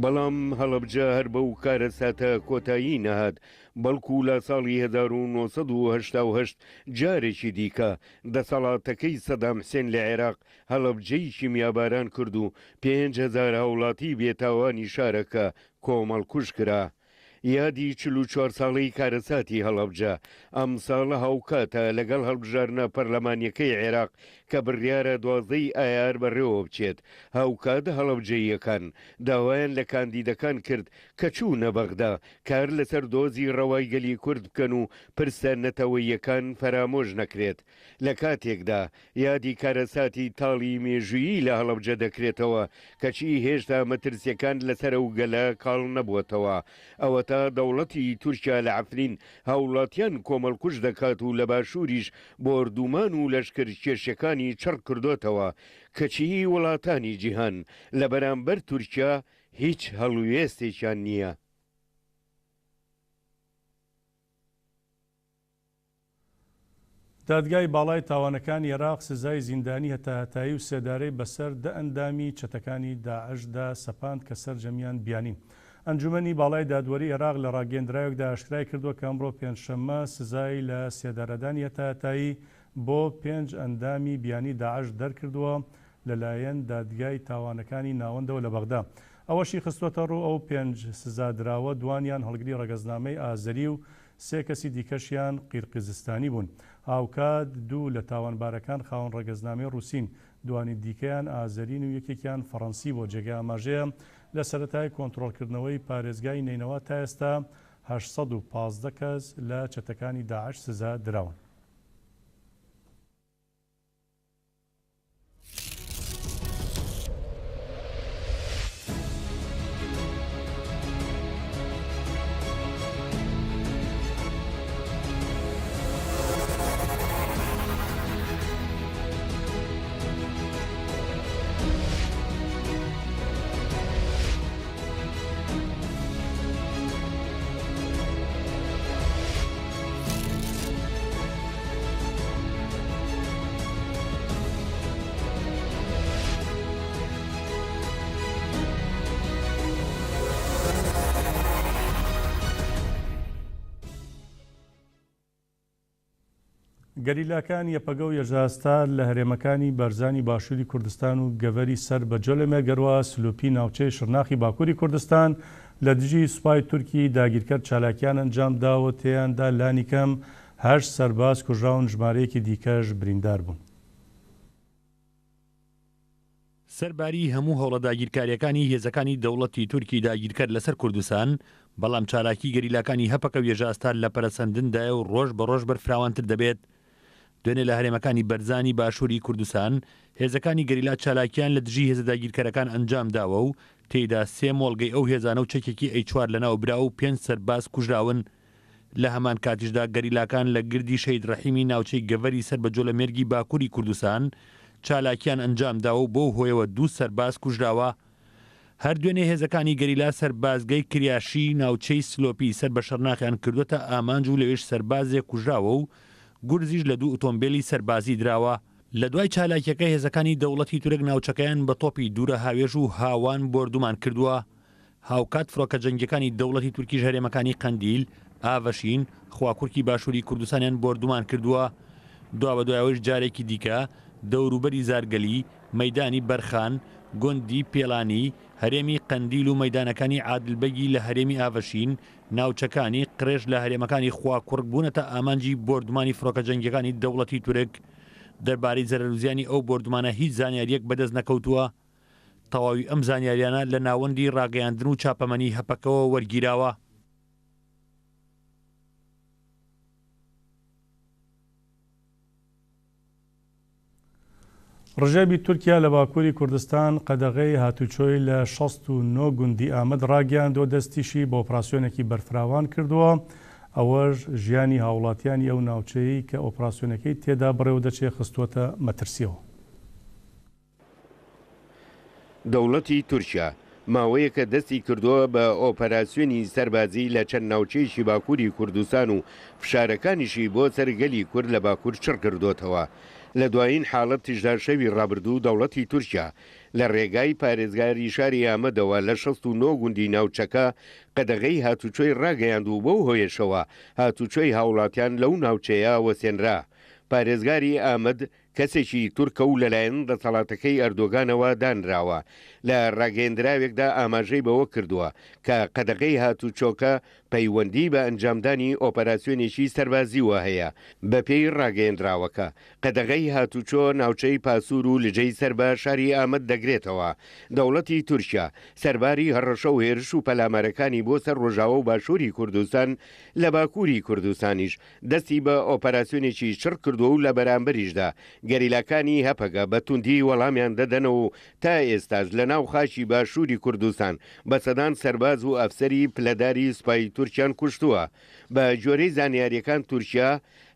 بەڵام هەڵەبجە هەر بەو کارەساتە کۆتایی نەهات، بەڵکو لە ساڵی 1988 جارێکی دیکە دەسەڵاتەکەی سەدام حسێن لە عێراق هەڵەبجەی کیمیاباران کرد و 5000 هاوڵاتی بێتاوانی شارەکە کۆمەڵکوژ کرا. یادی 44 ساڵەی کارەساتی هەڵەبجە ئەمساڵ هاوکاتە لەگەڵ هەڵبژاردنە پەرلەمانییەکەی عێراق کە بڕیارە 12 ی ئایار بەڕێوەبچێت، هاوکات هەڵەبجەییەکان داوایان لە کاندیدەکان کرد کە چوونە بەغدا کار لەسەر دۆزی ڕەوای گەلی کورد بکەن و پرسە نەتەوەییەکان فەرامۆش نەکرێت. لە کاتێکدا یادی کارەساتی تاڵی مێژوویی لە هەڵەبجە دەکرێتەوە، کەچی هێشتا مەترسییەکان لەسەر ئەو گەلە کاڵ نەبووەتەوە. ئەوەتا دەوڵەتی تورکیا لە عەفرین هاوڵاتیان کۆمەڵکوژ دەکات و لە باشووریش بۆردوومان و لەشکرکێشیەکانی چڕ کردۆتەوە، کەچی وڵاتانی جیهان لە بەرامبەر تورکیا هیچ هەڵوێستێکیان نییە. دادگای باڵای تاوانەکانی عێراق سزای زیندانی هەتاهەتایی و سێدارەی بەسەر دە ئەندامی چەتەکانی داعشدا سەپاند کە سەرجەمیان بیانین. ئەنجومەنی باڵای دادوەری عێراق لە ڕاگەیەندراوێکدا ئاشکرای کردووە کە ئەمڕۆ پێنجشەممە سزای لە سێدارەدانی هەتاهەتایی بۆ پێنج ئەندامی بیانی داعش دەرکردووە لەلایەن دادگای تاوانەکانی ناوەندەوە لە بەغدا. ئەوەشی خستووەتەڕوو، ئەو پێنج سزادراوە دوانیان هەڵگری ڕەگەزنامەی ئازەری و سێ کەسی دیکەشیان قیرقیزستانی بوون. هاوکات دوو لە تاوانبارەکان خاوەن ڕەگەزنامەی ڕووسین، دوانی دیکەیان ئازەرین و یەکێکیان فەڕەنسی بووە. جێگەی ئاماژەیە لە سەرەتای کۆنترۆڵکردنەوەی پارێزگای نەینەوا تا ئێستا 815 کەس لە چەتەکانی داعش سزا دراون. گەریلاکان یەپەگە و یەژاستار لە هەرێمەکانی بەرزانی باشووری کوردستان و گەڤەری سەر بە جۆلەمێرگ هەروەها سلوپی ناوچەی شرناخی باکووری کوردستان لە دژی سوپای تورکی داگیرکەر چالاکیان ئەنجامداوە تێیاندا لانیکەم هەشت سەرباز کوژراون، ژمارەیەکی دیکەش بریندار بوون. سەرباری هەموو هەوڵە داگیرکارییەکانی هێزەکانی دەوڵەتی تورکی داگیرکەر لەسەر کوردستان، بەڵام چالاکی گەریلاکانی هەپەکە و یەژاستار لە پەرەسەندندایە و ڕۆژ بە ڕۆژ بەرفراوانتر دەبێت. دوێنێ لە هەرێمەکانی بەرزانی باشووری کوردستان، هێزەکانی گەریلا چالاکییان لە دژی هێزە داگیرکەرەکان ئەنجامداوە و تێیدا سێ مۆڵگەی ئەو هێزانە و چەکێکی ئەی چوار لەناو برا و پێنج سەرباز کوژراون. لە هەمان کاتیشدا گەریلاکان لە گردی شەهید ڕەحیمی ناوچەی گەڤەری سەر بە جۆلەمێرگی باکووری کوردستان چالاکییان ئەنجامداوە و بەو هۆیەوە دوو سەرباز کوژراوە. هەر دوێنێ هێزەکانی گەریلا سەربازگەی کریاشی ناوچەی سلۆپی سەر بە شەرناخیان کردووەتە ئامانج و لەوێش سەربازێک کوژراوە و گورزیش لە دوو ئۆتۆمبێلی سەربازی دراوە. لە دوای چالاکییەکە هێزەکانی دەوڵەتی تورک ناوچەکەیان بە تۆپی دوورەهاوێژ و هاوان بۆردومان کردووە. هاوکات فڕۆکە جەنگیەکانی دەوڵەتی تورکیش هەرێمەکانی قەندیل، ئاڤەشین، خواکورکی باشووری کوردستانیان بۆردومان کردووە. دوابەدوای ئەوەیش جارێکی دیکە دەوروبەری زارگەلی، مەیدانی بەرخان، گوندی پێڵانی، هەرێمی قەندیل و مەیدانەکانی عادلبەگی لە هەرێمی ئاڤەشین، ناوچەکانی قرێش لە هەرێمەکانی خواکوڕک بوونەتە ئامانجی بۆردومانی فڕۆکە جەنگیەکانی دەوڵەتی تورک. دەربارەی زەرەروزیانی ئەو بۆردومانە هیچ زانیاریەک بەدەست نەکەوتووە. تەواوی ئەم زانیاریانە لە ناوەندی ڕاگەیاندن و چاپەمەنی هەپەکەوە وەرگیراوە. ڕژێمی تورکیا لە باکووری کوردستان قەدەغەی هاتوچۆی لە 69 گوندی ئامەد ڕاگەیاندووە، دەستیشی بە ئۆپراسیۆنێکی بەرفراوان کردووە، ئەوەش ژیانی هاوڵاتیانی ئەو ناوچەیەی کە ئۆپراسیۆنەکەی تێدا بەڕێوەدەچێت خستووەتە مەترسییەوە. دەوڵەتی تورکیا ماوەیەکە دەستی کردووە بە ئۆپەراسیۆنی سەربازی لە چەند ناوچەیەکی باکووری کوردستان و فشارەکانیشی بۆ سەر گەلی کورد لە باکوور چڕ کردۆتەوە. لە دوایین حاڵەتیشدا شەوی ڕابردوو دەوڵەتی تورکیا لە ڕێگای پارێزگاری شاری ئامەدەوە لە 69 گوندی ناوچەکە قەدەغەی هاتوچۆی ڕاگەیاند و بەو هۆیەشەوە هاتوچۆی هاوڵاتیان لەو ناوچەیە وەستێنرا. پارێزگاری ئامەد کەسێکی تورکە و لەلایەن دەسەڵاتەکەی ئەردۆگانەوە دانراوە. لە ڕاگەیەندراوێکدا ئاماژەی بەوە کردووە کە قەدەغەی هاتوچۆکە پەیوەندی بە ئەنجامدانی ئۆپەراسیۆنێکی سەربازیوە هەیە. بەپێی ڕاگەیەندراوەکە، قەدەغەی هاتوچۆ ناوچەی پاسور و لجەی سەر بە شاری ئامەد دەگرێتەوە. دەوڵەتی تورکیا سەرباری هەڕەشە و هێرش و پەلامارەکانی بۆ سەر ڕۆژاوا و باشووری کوردستان، لە باکووری کوردستانیش دەستی بە ئۆپەراسیۆنێکی چڕ کردووە و لە بەرامبەریشدا گەریلاکانی هەپەگە بە توندی وەڵامیان دەدەنەوە و تا ئێستاش لە ناو خاکی باشووری کوردستان بە سەدان سەرباز و ئەفسەری پلەداری سوپای تورکیان کوشتووە. بە گوێرەی زانیارییەکان تورکیا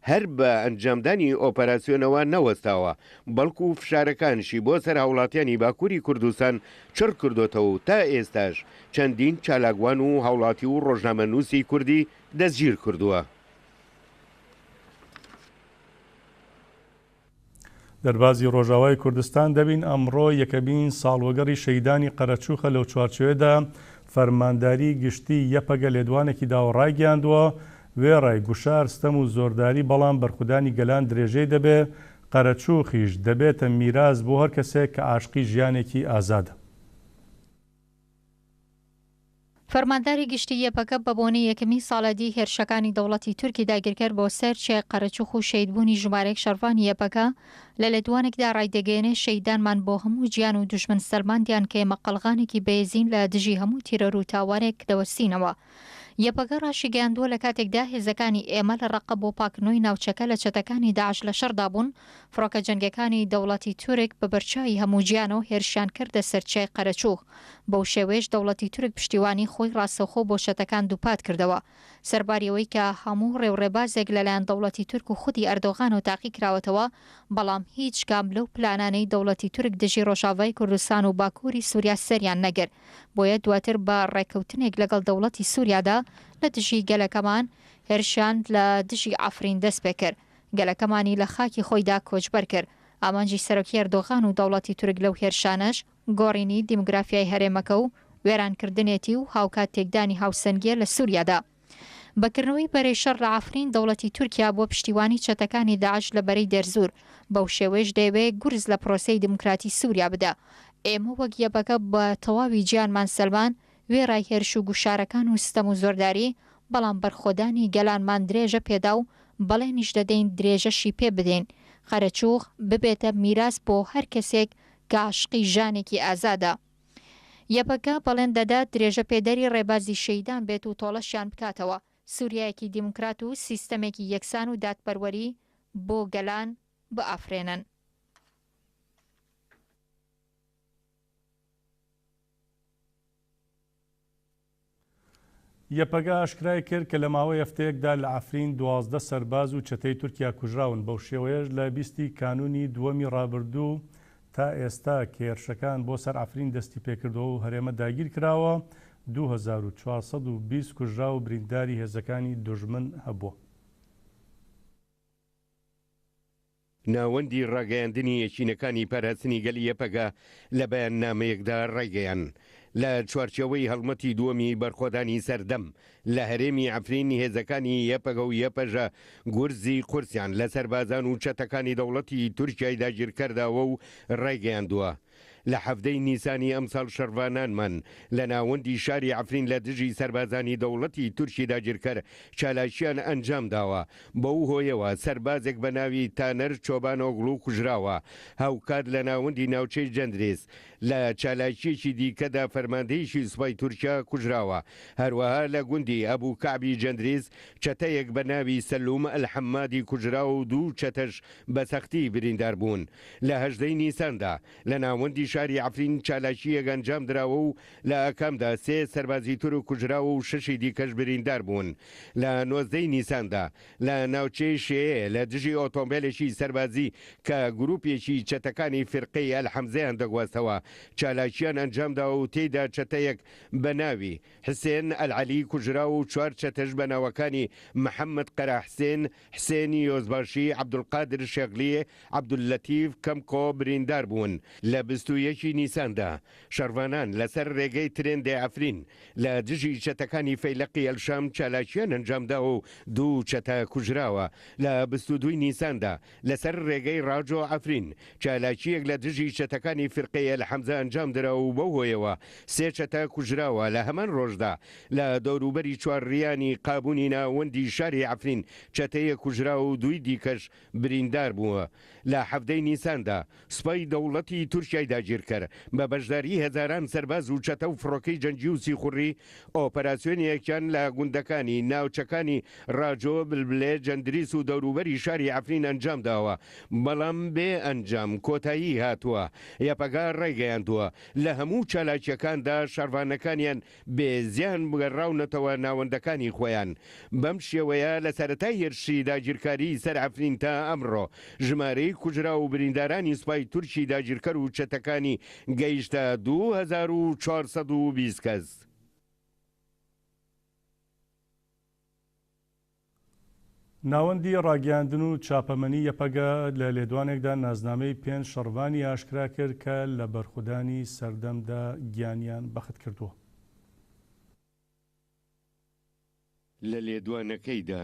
هەر بە ئەنجامدانی ئۆپەراسیۆنەوە نەوەستاوە، بەڵکو فشارەکانشی بۆ سەر هاوڵاتیانی باکووری کوردستان چڕ کردۆتەوە و تا ئێستاش چەندین چالاکوان و هاوڵاتی و ڕۆژنامەنووسی کوردی دەستگیر کردووە. دەربازی ڕۆژاوای کوردستان دەبین، ئەمڕۆ یەکەمین ساڵوەگەڕی شەهیدانی قەرەچووخە لەو چوارچێوەیەدا فەرمانداری گشتی یەپەگە لێدوانێکی داوە ڕایگەیاندووە، وێڕای گوشار، ستەم و زۆرداری بەڵام بەرخودانی گەلان درێژەی دەبێ، قەرەچووخیش دەبێتە میراس بۆ هەر کەسێک کە عاشقی ژیانێکی ئازادە. فەرمانداری گشتی یەپەگە بە بۆنەی یەکەمین ساڵیادی هێرشەکانی دەوڵەتی تورکی داگیرکەر بۆ سەر چیای قەرەچوخ و شەهیدبوونی ژمارەیەک شەڕڤانی یەپەگە لە لێدوانێکدا ڕایدەگەیەنێ شەهیدانمان بۆ هەموو جیان و دوژمن سەلماندیان کە ئێمە قەڵغانێکی بەهێزین لە دژی هەموو تیرۆر و تاوانێک دەوەستینەوە. یەپەگە ڕاشیگەیاندووە لە کاتێکدا هێزەکانی ئێمە لە ڕەققە بۆ پاکردنەوەی ناوچەکە لە چەتەکانی داعش لە شەڕدا بوون، فڕۆکە جەنگیەکانی دەوڵەتی تورک بە بەرچاوی هەموو جیانەوە هێرشیان کردە سەر چیای قەرەچوغ، بەو شێوەیەش دەوڵەتی تورک پشتیوانی خۆی ڕاستەوخۆ بۆ چەتەکان دووپات کردەوە. سەرباری ئەوەی کە هەموو ڕێ و ڕێبازێک لەلایەن دەوڵەتی تورک و خودی ئەردۆغانەوە تاقی کراوەتەوە، بەڵام هیچ کام لەو پلانانەی دەوڵەتی تورک دژی ڕۆژاڤای کوردستان و باکووری سوریا سەریان نەگرت. بۆیە دواتر بە ڕێککەوتنێک لەگەڵ دەوڵەتی سوریادا لە دژی گەلەکەمان هێرشیان لە دژی عەفرین دەستپێکرد. گەلەکەمانی لە خاکی خۆیدا کۆچبەر کرد. ئامانجی سەرەکی ئەردۆغان و دەوڵەتی تورک لەو هێرشانەش گۆڕینی دیموگرافیای هەرێمەکە و وێرانکردنێتی و هاوکات تێکدانی هاوسەنگییە لە سوریادا. بە کردنەوەی بەرەی شەڕ لە عەفرین، دەوڵەتی تورکیا بووە پشتیوانی چەتەکانی داعش لە بەرەی دێرزور، بەو شێوەیەش دەیەوێ گورز لە پرۆسەی دیموکراتی سوریا بدا. ئێمە وەک یەپەگە بە تەواوی جیانمان سەلماند، وێڕای هێرش و گوشارەکان و ستەم و زۆرداری، بەڵام بەرخۆدانی گەلانمان درێژە پێدا و بەڵێنیش دەدەین درێژەشی پێ بدەین، قەرەچوغ ببێتە میراس بۆ هەر کەسێک کە عاشقی ژانێکی ئازادە. یەپەگە بەڵێن دەدات درێژەپێدەری ڕێبازی شەهیدان بێت و تۆڵەشیان بکاتەوە، سوریایەکی دیموکرات و سیستەمێکی یەکسان و دادپەروەری بۆ گەلان بئافرێنن. یەپەگە ئاشکرای کرد کە لە ماوەی هەفتەیەکدا لە عەفرین 12 سەرباز و چەتەی تورکیا کوژراون، بەو شێوەیەش لە بیستی کانوونی دووەمی ڕابردوو تا ئێستا کە هێرشەکان بۆ سەر عەفرین دەستیپێکردووە و هەرێمە داگیرکراوە، 2420 کوژراو و برینداری هێزەکانی دوژمن هەبووە. ناوەندی ڕاگەیاندنی یەکینەکانی پاراستنی گەلی یەپەگە لە بەیاننامەیەکدا ڕایگەیاند، لە چوارچێوەی هەڵمەتی دووەمی بەرخۆدانی سەردەم لە هەرێمی عەفرین هێزەکانی یەپەگە و یەپەژە گورزی قورسیان لە سەربازان و چەتەکانی دەوڵەتی تورکیای داگیرکەر داوە و ڕایگەیاندووە، لە حەڤدە ی نیسانی ئەمساڵ شەڕڤانانمان لە ناوەندی شاری عەفرین لە دژی سەربازانی دەوڵەتی تورکی داگیرکەر چالاکییان ئەنجامداوە، بەو هۆیەوە سەربازێک بە ناوی تانەر چۆبانئۆغڵو کوژراوە. هاوکات لە ناوەندی ناوچەی جەندرێس لە چالاکییەکی دیکەدا فەرماندەیەکی سوپای تورکیا کوژراوە. هەروەها لە گوندی ئەبو کەعبی جەندریس چەتەیەک بە ناوی سەلوم ئەلحەمادی کوژراوە و دوو چەتەش بە سەختی بریندار بوون. لە 18 ی نیساندا لە ناوەندی شاری عەفرین چالاکییەک ئەنجام دراوە و لە ئاکامدا سێ سەربازی تورک کوژراو و شەشی دیکەش بریندار بوون. لە 19 ی نیساندا لە ناوچەی شێیێ لە دژی ئۆتۆمبێلێکی سەربازی کە گروپێکی چەتەکانی فیرقەی ئەلحەمزەیان دەگواستەوە چالاکییان ئەنجامداوە و تێیدا چەتەیەک بە ناوی حسێن ئەلعەلی کوژراو و چوار چەتەش بە ناوەکانی محەمەد قەرەحسێن، حسێن یۆزباشی، عەبدولقادر شێخلی، عەبدوللەتیف کەمکۆ بریندار بوون. لە 21. 21 ی نیساندا شەڕڤانان لەسەر رێگەی ترێندێ عەفرین لە دژی چەتەکانی فەیلەقی ئەلشام چالاکییان ئەنجامداوە و دوو چەتە کوژراوە. لە 22 ی نیساندا لەسەر رێگەی راجۆ عەفرین چالاکییەک لە دژی چەتەکانی فیرقەی ئەلحەمزە ئەنجامدرا و بەو هۆیەوە سێ چەتە کوژراوە. لە هەمان رۆژدا لە دەوروبەری چوارڕیانی قابونی ناوەندی شاری عەفرین چەتەیەک کوژرا و دووی دیکەش بریندار بووە. لە حەڤدە ی نیساندا سوپای دەوڵەتی تورکیای داگیرکەر بە بەشداری هەزاران سەرباز و چەتە و فڕۆکەی جەنگی و سیخوڕی ئۆپەراسیۆنێکیان لە گوندەکانی ناوچەکانی ڕاجۆ، بلبلێ، جەندریس و دەوروبەری شاری عەفرین ئەنجامداوە، بەڵام بێ ئەنجام کۆتایی هاتووە. یەپەگە ڕایگەیاندووە، لە هەموو چالاکییەکاندا شەڕڤانەکانیان بێ زیان گەڕاونەتەوە ناوەندەکانی خۆیان. بەم شێوەیە لە سەرەتای هێرشی داگیرکاریی سەر عەفرین تا ئەمڕۆ ژمارەی کوژراو و بریندارانی سوپای تورکی داگیرکەر و چەتەکانی گەیشتە 2420 کەس. ناوەندی ڕاگەیاندن و چاپەمەنی یەپەگە لە لێدوانێکدا نازنامەی پێنج شەڕڤانی ئاشکرا کرد کە لە بەرخودانی سەردەمدا گیانیان بەخت کردووە. لە لێدوانەکەیدا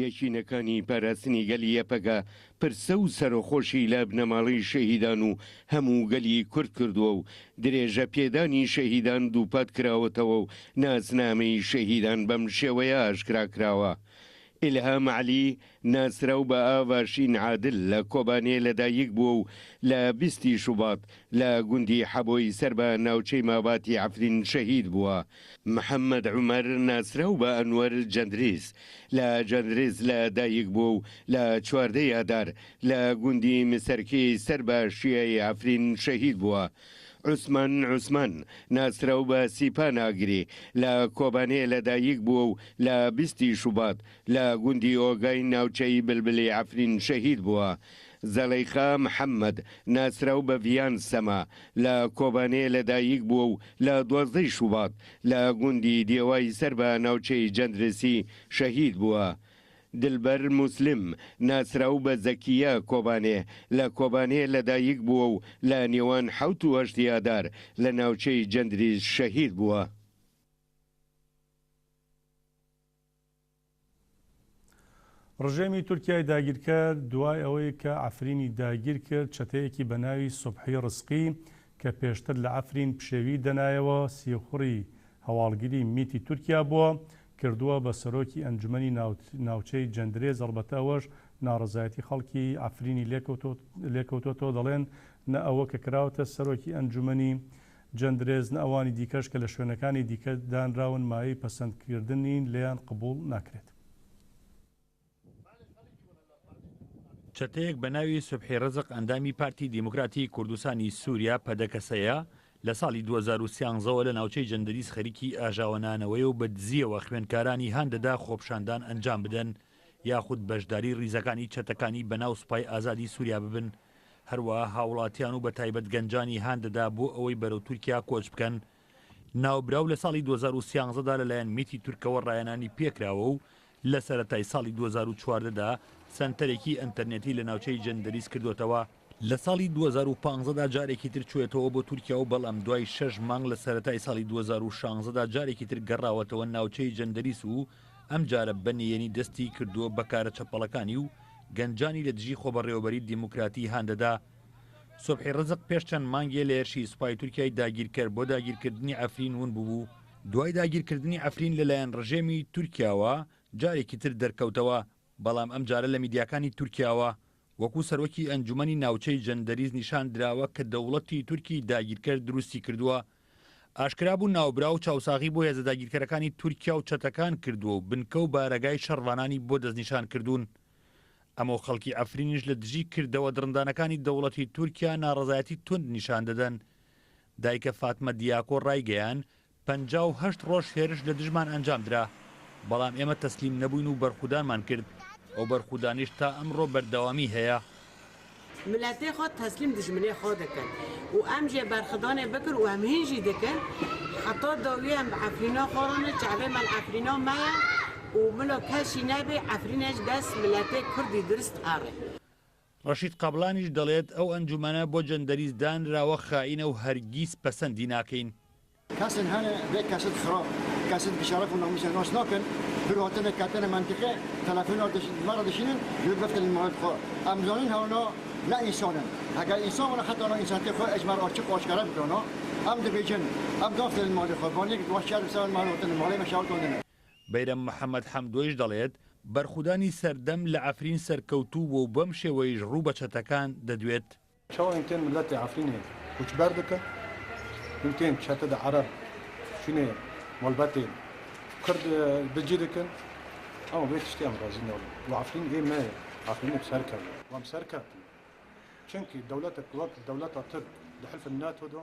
یەکینەکانی پاراستنی گەلی یەپەگە پرسە و سەرەخۆشی لە بنەماڵەی شەهیدان و هەموو گەلی کورد کردووە و درێژە پێدانی شەهیدان دووپات کراوەتەوە و ناسنامەی شەهیدان بەم شێوەیە ئاشکرا کراوە، ئیلهام عەلی ناسراو بە ئاڤاشین عادل لە کۆبانێ لەدایک بووە و لە 20 ی شوبات لە گوندی حەبۆی سەر بە ناوچەی ماباتی عەفرین شەهید بووە. محەمەد عومەر ناسراو بە ئەنوەر جەندریس لە جەندریس لە دایک بووە و لە 14 ی ئادار لە گوندی مسەرکێی سەر بە شیای عەفرین شەهید بووە. عوسمان عوسمان ناسراو بە سیپان ئاگری لە کۆبانێ لە دایک بووە و لە 20 ی شوبات لە گوندی ئۆگای ناوچەی بلبلی عەفرین شەهید بووە. زەلەیخا محەمەد ناسراو بە ڤیان سەما لە کۆبانێ لە دایک بووە و لە 12 ی شوبات لە گوندی دێوای سەر بە ناوچەی جەندرسی شەهید بووە. دلبەر موسلم، ناسراو بە زەکیە کۆبانێ، لە کۆبانێ لەدایک بووە و لە نێوان حەوت و هەشتی ئادار لە ناوچەی جەندریس شەهید بووە. ڕژێمی تورکیای داگیرکەر دوای ئەوەی کە عەفرینی داگیر کرد، چەتەیەکی بە ناوی سوبحی ڕزقی کە پێشتر لە عەفرین پشێوی دەنایەوە، سیخوڕی هەواڵگری میتی تورکیا بووە، کردووە بە سەرۆکی ئەنجومەنی ناوچەی جەندرێز، ئەڵبەتە ئەوەش ناڕەزایەتی خەڵکی عەفرینی لێکەوتۆتەوە، دەڵێن نە ئەوە کە کراوەتە سەرۆکی ئەنجومەنی جەندرێز نە ئەوانی دیکەش کە لە شوێنەکانی دیکە دانراون مایەی پەسەندکردن نین، لێیان قبوڵ ناکرێت. چەتەیەک بە ناوی سوبحی ڕزق ئەندامی پارتی دیموکراتی کوردستانی سووریا، پەدەکەسەیە، لە ساڵی 2013 وە لە ناوچەی جەندەریس خەریکی ئاژاوەنانەوەیە و بە دزییەوە خوێندکارانی هان دەدا خۆپیشاندان ئەنجام بدەن یاخود بەشداری ڕیزەکانی چەتەکانی بەناو سوپای ئازادی سووریا ببن، هەروەها هاوڵاتیان و بەتایبەت گەنجانی هان دەدا بۆ ئەوەی بەرەو تورکیا کۆچ بکەن. ناوبراو لە ساڵی 2013 دا لەلایەن میتی تورکەوە ڕاهێنانی پێکراوە و لە سەرەتای ساڵی 2014 دا سەنتەرێکی ئەنتەرنێتی لە ناوچەی جەندەریس کردۆتەوە. لە ساڵی 2015 دا جارێکی تر چووەتەوە بۆ تورکیا و بەڵام دوای شەش مانگ لە سەرەتای ساڵی 2016 دا جارێکی تر گەڕاوەتەوە ناوچەی جەندەریس و ئەمجارە بە نهێنی دەستی کردووە بە کارە چەپەڵەکانی و گەنجانی لە دژی خۆبەڕێوەبەری دیموکراتی هان دەدا. سوبحی ڕزق پێش چەند مانگێ لە هێرشی سوپای تورکیای داگیرکەر بۆ داگیرکردنی عەفرین ون بووبوو. دوای داگیرکردنی عەفرین لەلایەن ڕژێمی تورکیاوە جارێکی تر دەرکەوتەوە، بەڵام ئەمجارە لە میدیاکانی تورکیاوە وەکو سەرۆکی ئەنجومەنی ناوچەی جەندەریس نیشان دراوە کە دەوڵەتی تورکی داگیرکەر دروستی کردووە. ئاشکرا بوو ناوبراو چاوساغی بۆ هێزە داگیرکەرەکانی تورکیا و چەتەکان کردووە و بنکە و بارەگای شەڕڤانانی بۆ دەستنیشان کردوون. ئەمەو خەڵکی عەفرینیش لە دژی کردەوە دڕندانەکانی دەوڵەتی تورکیا ناڕەزایەتی توند نیشان دەدەن. دایکە فاتمە دیاکۆ ڕایگەیان، 58 ڕۆژ هێرش لە دژمان ئەنجام درا، بەڵام ئێمە تەسلیم نەبووین و بەرخودانمان کرد، ئەو بەرخودانیش تا ئەمڕۆ بەردەوامی هەیە. ملەتێ خۆ تەسلیم دژمنێ خۆ دکن و ئەم ژێ بەرخدانێ بکر و ئەم هین ژی دکن حەتا داویێ ئەم بە عەفرینا خۆ رانێ چەعڤێ مە ل عەفرینا مەیە و ملا کەشی نەبێ عەفرینێش دەس ملەتێ کوردی درست ئەڕێ. ڕەشید قابڵانیش دەڵێت، ئەو ئەنجومەنە بۆ جەندەریس دانراوە خائینە و هەرگیز پەسەندی ناکەین. کەسن هەنە بێ کەسد خراپ کەسد بی شەرەف و ناموسە ناس ناکەن بر هاتنە کەتنە مەنتیقێ تەلەفۆنا مە رە دشینن جوێ بفتن مالت خۆ ئەم زانین هەونا نە ئینسانن هەگەر ئینسان بونا حەتا نا ئینسانتی خۆ ئەج مەر ئاچق ئاشکەرە بکرانا ئەم دبێجن ئەم دافتن مالی خۆ بانێک دوا شەرم سەر مال هاتنە ماڵێ مە شەوتاندنە. بەیرەم محەمەد حەمدۆیش دەڵێت، بەرخودانی سەردەم لە عەفرین سەرکەوتوو بووە و بەم شێوەیش ڕوو بە چەتەکان دەدوێت. چاوا hûn tên miletê Efrînê koçber dikin, hûn tên çete de Ereb çûnê malbatê Kurd bi cî dikin, ema vê tiştê em razî nabin û Efrîn ê me ye, Efrînê bi ser keve û em serkeftine. Çimkî dewletek wek dewleta Tirk di hilfên NATO de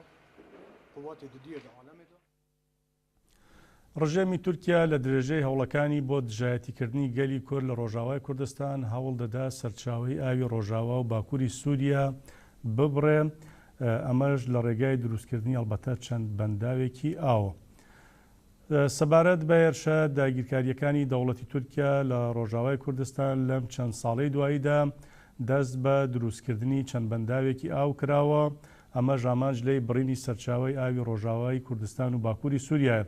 quwetê didiyê di alemê de. ڕژێمی تورکیا لە درێژەی هەوڵەکانی بۆ دژایەتیکردنی گەلی کورد لە ڕۆژاوای کوردستان هەوڵ دەدا سەرچاوەی ئاوی ڕۆژاوا و باکووری سووریا ببڕێ، ئەمەش لە ڕێگای دروستکردنی ئەڵبەتە چەند بەنداوێکی ئاو. سەبارەت بە هێرشە داگیرکارییەکانی دەوڵەتی تورکیا لە ڕۆژاوای کوردستان لەم چەند ساڵەی دواییدا دەست بە دروستکردنی چەند بەنداوێکی ئاو کراوە، ئەمەش ئامانج لێی بڕینی سەرچاوەی ئاوی ڕۆژاوای کوردستان و باکووری سووریایە.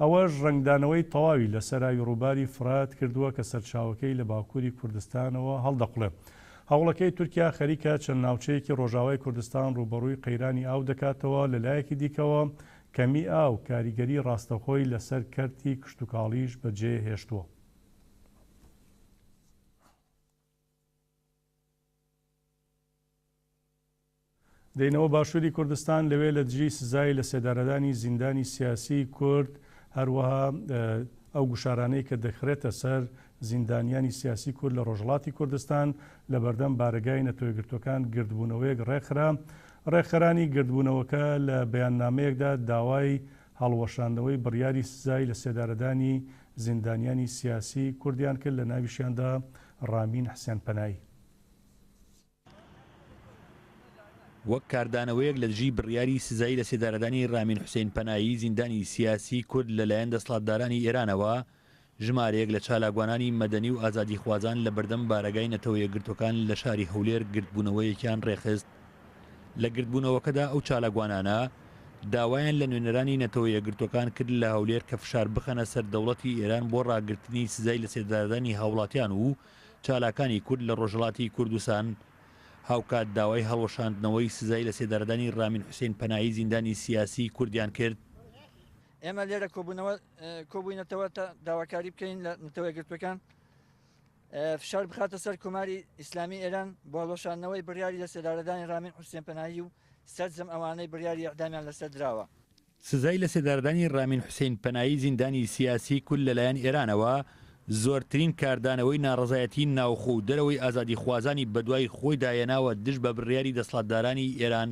ئەوەش ڕەنگدانەوەی تەواوی لەسەر ئاوی ڕووباری فرات کردووە کە سەرچاوەکەی لە باکووری کوردستانەوە هەڵدەقوڵێ. هەوڵەکەی تورکیا خەریکە چەند ناوچەیەکی ڕۆژاوای کوردستان ڕووبەڕووی قەیرانی ئاو دەکاتەوە، لەلایەکی دیکەوە کەمی ئاو کاریگەری ڕاستەوخۆی لەسەر کەرتی کشتوکاڵیش بەجێهێشتووە. دێینەوە باشووری کوردستان، لەوێ لە دژی سزای لەسێدارەدانی زیندانی سیاسیی کورد، هەروەها ئەو گوشارانەی کە دەخرێتە سەر زیندانیانی سیاسی کورد لە ڕۆژهەڵاتی کوردستان، لە بەردەم بارەگای نەتەوەیەکگرتووەکان گردبوونەوەیەک ڕێکخرا. ڕێکخەرانی گردبوونەوەکە لە بەیاننامەیەکدا داوای هەڵوەشاندنەوەی بڕیاری سزای لەسێدارەدانی زیندانیانی سیاسی کوردیان کرد، لە ناویشیاندا ڕامین حسێن پەنایی. وەک کاردانەوەیەک لە دژی بڕیاری سزای لەسێدارەدانی رامین حوسەین پەنایی زیندانی سیاسی کورد لەلایەن دەسڵاتدارانی ئێرانەوە، ژمارەیەک لە چالاکوانانی مەدەنی و ئازادیخوازان لە بەردەم بارەگای نەتەوە یەکگرتووەکان لە شاری هەولێر گردبوونەوەیەکیان رێکخست. لە گردبوونەوەکەدا ئەو چالاکوانانە داوایان لە نوێنەرانی نەتەوە یەکگرتووەکان کرد لە هەولێر کە فشار بخەنە سەر دەوڵەتی ئێران بۆ راگرتنی سزای لەسێدارەدانی هاوڵاتیان و چالاکانی کورد لە ڕۆژهەڵاتی کوردستان، هاوکات داوای هەڵوەشاندنەوەی سزای لەسێدارەدانی ڕامین حوسێن پەنایی زیندانی سیاسیی کوردیان کرد. ئێمە لێرە کۆبوونەوە کۆبووینەتەوە تا داواکاری بکەین لە نەتەوە یەکگرتووەکان فشار بخاتە سەر کۆماری ئیسلامی ئێران بۆ هەڵوەشاندنەوەی بڕیاری لەسێدارەدانی ڕامین حوسێن پەناهی و سەرجەم ئەوانەی بڕیاری ئێعدامیان لەسەر دراوە. سزای لەسێدارەدانی ڕامین حوسەین پەنایی زیندانی سیاسی کورد لەلایەن ئێرانەوە زۆرترین کاردانەوەی ناڕەزایەتی ناوخۆ و دەرەوەی ئازادیخوازانی بەدوای خۆیدا هێناوە دژ بە بڕیاری دەسڵاتدارانی ئێران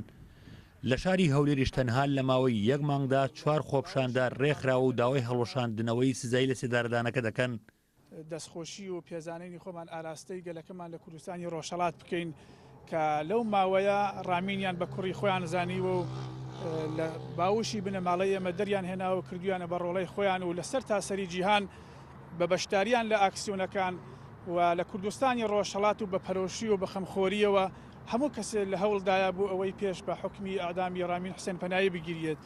لە شاری هەولێریش تەنها لە ماوەی یەک مانگدا چوار خۆپشاندار ڕێکخراوە و داوای هەڵوەشاندنەوەی سزای لەسێدارەدانەکە دەکەن. دەستخۆشی و پێزانینی خۆمان ئاراستەی گەلەکەمان لە کوردستانی ڕۆژهەڵات بکەین کە لەو ماوەیە ڕامینیان بە کوڕی خۆیان زانیوە و لە باوشی بنەماڵەی ئێمە دەریان هێناوە و کردویانە بە ڕۆڵەی خۆیان و لە سەر تاسەری جیهان بە بەشداریان لە ئاکسیۆنەکان و لە کوردستانی ڕۆژهەڵات و بە پەرۆشی و بە خەمخۆرییەوە هەموو کەسێ لە هەوڵدایە بۆ ئەوەی پێش بە حوکمی ئیعدامی ڕامین حوسێن پەنایی بگیریێت.